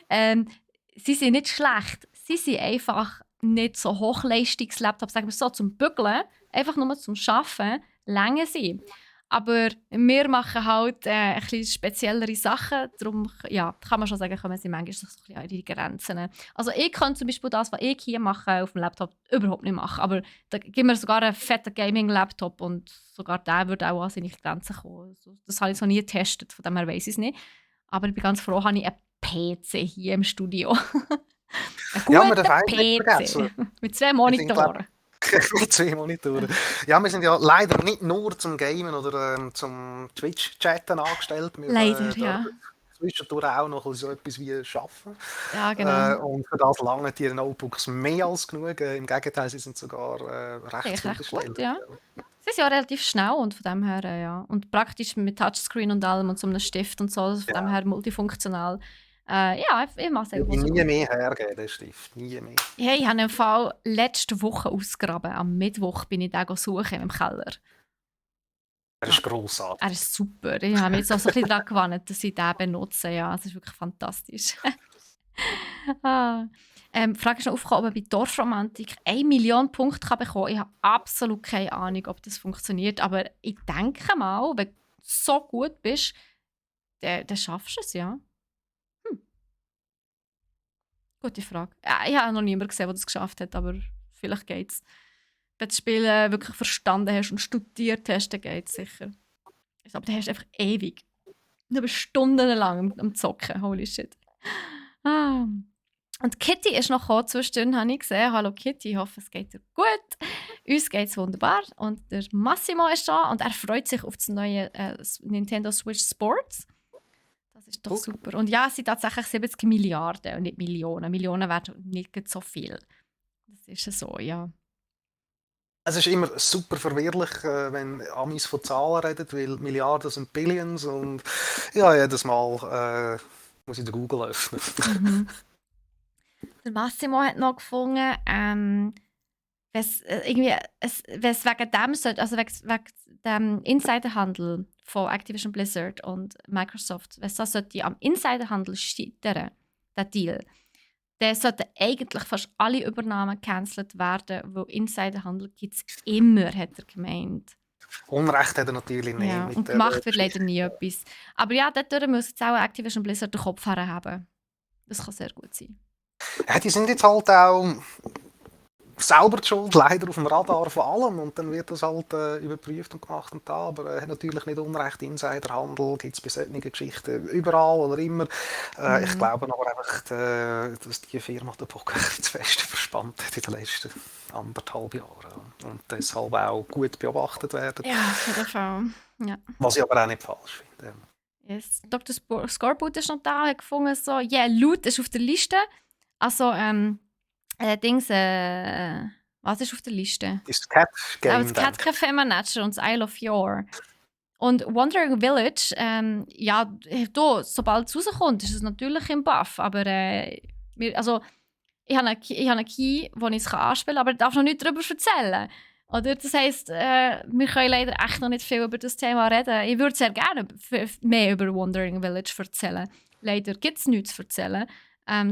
Sie sind nicht schlecht, sie sind einfach nicht so Hochleistungslaptops, sagen wir so, zum Bügeln, einfach nur zum Arbeiten, länger sie. Aber wir machen halt ein bisschen speziellere Sachen, darum ja, kann man schon sagen, kommen sie manchmal so ein bisschen an ihre Grenzen. Also ich kann zum Beispiel das, was ich hier mache, auf dem Laptop überhaupt nicht machen, aber da gibt mir sogar einen fetten Gaming-Laptop und sogar der würde auch an seine Grenzen kommen. Also, das habe ich noch nie getestet, von dem her weiss ich es nicht. Aber ich bin ganz froh, habe ich einen PC hier im Studio. Ein Ja, wir guter dürfen auch nicht vergessen. PC mit 2 Wir sind, glaub Monitoren. mit 2 Monitoren. Ja, wir sind ja leider nicht nur zum Gamen oder zum Twitch-Chatten angestellt. Wir Leider, ja. dürfen zwischendurch auch noch so etwas wie arbeiten. Ja, genau. Und für das langen die Notebooks mehr als genug. Im Gegenteil, sie sind sogar recht Eigentlich recht zufriedenstellend. gut, ja. Sie sind ja relativ schnell und von dem her, ja. Und praktisch mit Touchscreen und allem und so einem Stift und so, also von dem her multifunktional. Ja, ich mache es Würde eigentlich ich so nie gut. mehr hergeben, den Stift. Nie mehr. Hey, ich habe einen Fall letzte Woche ausgegraben. Am Mittwoch bin ich den suchen im Keller. Er ist grossartig. Er ist super. Ich habe mich jetzt auch so ein bisschen daran gewandt, dass ich den benutze. Ja, es ist wirklich fantastisch. Die Frage ist noch aufgekommen, ob man bei Dorfromantik 1 Million Punkte bekommen kann. Ich habe absolut keine Ahnung, ob das funktioniert. Aber ich denke mal, wenn du so gut bist, dann schaffst du es, ja. Gute Frage. Ich habe noch niemanden gesehen, der das geschafft hat, aber vielleicht geht es. Wenn du das Spiel wirklich verstanden hast und studiert hast, dann geht es sicher. Aber dann hast du einfach ewig. Du bist stundenlang am Zocken. Holy shit. Ah. Und Kitty ist noch gekommen, zwischendurch habe ich gesehen. Hallo Kitty, ich hoffe, es geht dir gut. Uns geht es wunderbar. Und der Massimo ist da und er freut sich auf das neue Nintendo Switch Sports. Das ist doch super. Und ja, es sind tatsächlich 70 Milliarden und nicht Millionen. Millionen wären nicht so viel. Das ist so, ja. Es ist immer super verwirrlich, wenn Amis von Zahlen reden, weil Milliarden sind Billions und ja, jedes Mal muss ich den Google öffnen. Mhm. Der Massimo hat noch gefunden, wenn es wegen dem sollte, also wegen dem Insiderhandel von Activision Blizzard und Microsoft, wenn es das sollte am Insiderhandel scheitern, der Deal, dann sollten eigentlich fast alle Übernahmen gecancelt werden, weil Insiderhandel gibt es immer, hat er gemeint. Unrecht hat er natürlich nicht. Ja, mit und der gemacht wird leider Geschichte. nie etwas. Aber ja, dort muss jetzt auch Activision Blizzard den Kopf herhaben. Das kann sehr gut sein. Ja, die sind jetzt halt auch selber die Schuld, leider auf dem Radar von allem und dann wird das halt überprüft und gemacht und da, aber er hat natürlich nicht Unrecht, Insiderhandel gibt es bei solchen Geschichten überall oder immer. Ich glaube aber einfach, dass die Firma den Bock das Feste verspannt hat in den letzten 1,5 Jahren und deshalb auch gut beobachtet werden. Ja, auf jeden Fall. Ja. Was ich aber auch nicht falsch finde. Yes. Dr. Scoreboot ist noch da und hat gefunden, so, Loot ist auf der Liste. Also, was ist auf der Liste? Ist das Cat Game Das Cat Café Manager und das Isle of Yore. Und Wandering Village, ja, da, sobald es rauskommt, ist es natürlich im Buff. Aber ich habe einen Key, den ich anspielen kann, aber ich darf noch nicht darüber erzählen. Oder? Das heisst, wir können leider echt noch nicht viel über das Thema reden. Ich würde sehr gerne mehr über Wandering Village erzählen. Leider gibt es nichts zu erzählen.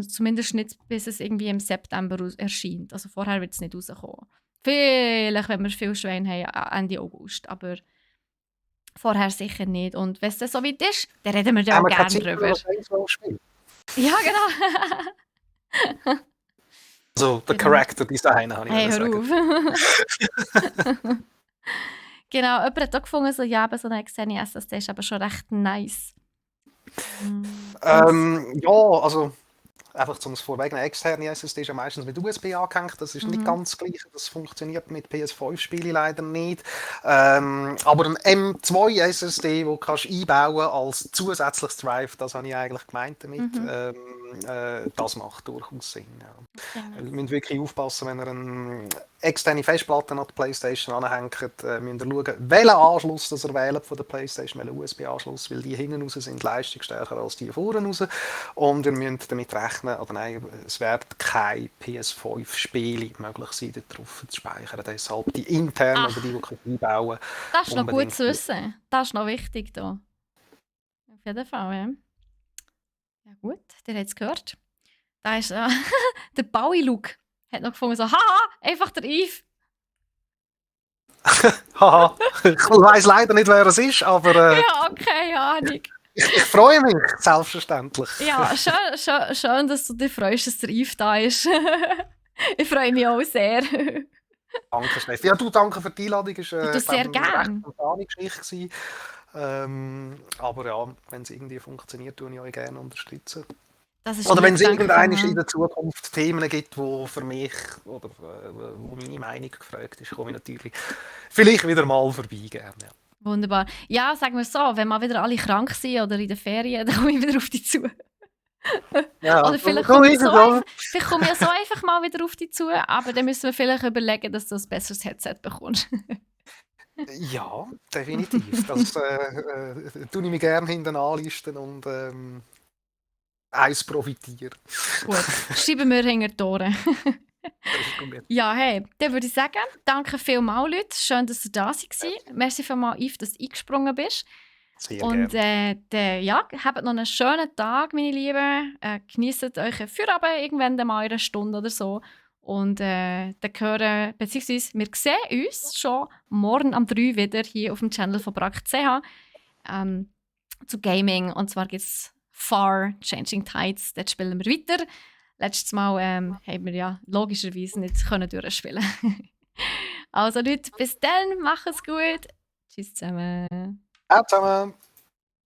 Zumindest nicht, bis es irgendwie im September erscheint. Also vorher wird es nicht rauskommen. Vielleicht, wenn wir viel Schwein haben, Ende August. Aber vorher sicher nicht. Und wenn es dann so weit ist, dann reden wir da auch gerne drüber. Ja, genau. Also, der Character Design habe ich hör auf. Genau, jemand hat auch gefunden, so, ja, aber so eine externe SSD ist aber schon recht nice. Ja, also einfach zum vorweg, eine externe SSD ist ja meistens mit USB angehängt, das ist nicht ganz das Gleiche, das funktioniert mit PS5-Spielen leider nicht. Aber ein M2 SSD, den du einbauen als zusätzliches Drive, das habe ich eigentlich gemeint damit. Das macht durchaus Sinn. Ja. Wir müssen wirklich aufpassen, wenn ihr eine externe Festplatte an die Playstation anhängt, müsst ihr schauen, welchen Anschluss das ihr wählt von der Playstation, welchen USB-Anschluss, weil die hinten raus sind leistungsstärker als die vorne raus. Und ihr müsst damit rechnen, oder nein, es werden keine PS5-Spiele möglich sein, darauf zu speichern. Deshalb die internen, oder die einbauen. Das ist noch gut zu wissen. Das ist noch wichtig da. Auf jeden Fall, ja. Ja gut, ihr habt es gehört. Da ist der Bowie-Look hat noch gefunden, so, haha, einfach der Yves. Haha, ich weiss leider nicht, wer es ist, aber Ja, okay, Ahnung. ich freue mich, selbstverständlich. Ja, schön, dass du dich freust, dass der Yves da ist. Ich freue mich auch sehr. Danke, Steffi. Ja, du, danke für die Einladung. Es war Du, sehr eine gern. recht spontane Geschichte. Aber ja, wenn es irgendwie funktioniert, tue ich euch gerne unterstützen. Das ist Oder wenn es lieb, danke irgendwann in vielmals. der Zukunft Themen gibt, wo für mich oder wo meine Meinung gefragt ist, komme ich natürlich vielleicht wieder mal vorbei gerne. Ja. Wunderbar. Ja, sagen wir so, wenn mal wieder alle krank sind oder in den Ferien, dann komme ich wieder auf dich zu. Ja, Oder vielleicht so komme ich ist so es auch. vielleicht komme ich so einfach mal wieder auf dich zu, aber dann müssen wir vielleicht überlegen, dass du ein besseres Headset bekommst. Ja, definitiv. Das tue ich mich gerne hinten anlisten und eins profitieren. Gut, schreiben wir hinter die Ohren. Das ist gut. Ja, hey, dann würde ich sagen, danke vielmals, Leute. Schön, dass ihr da seid. Merci vielmals, Yves, dass du eingesprungen bist. Sehr Und gerne. ja, habt noch einen schönen Tag, meine Lieben. Genießt euch Feierabend irgendwann mal in einer Stunde oder so. Und dann hören, beziehungsweise wir sehen uns schon morgen am 3 wieder hier auf dem Channel von Brack.ch zu Gaming. Und zwar gibt es Far Changing Tides. Dort spielen wir weiter. Letztes Mal haben wir ja logischerweise nicht können durchspielen. Also Leute, bis dann, macht's gut. Tschüss zusammen. Ciao zusammen.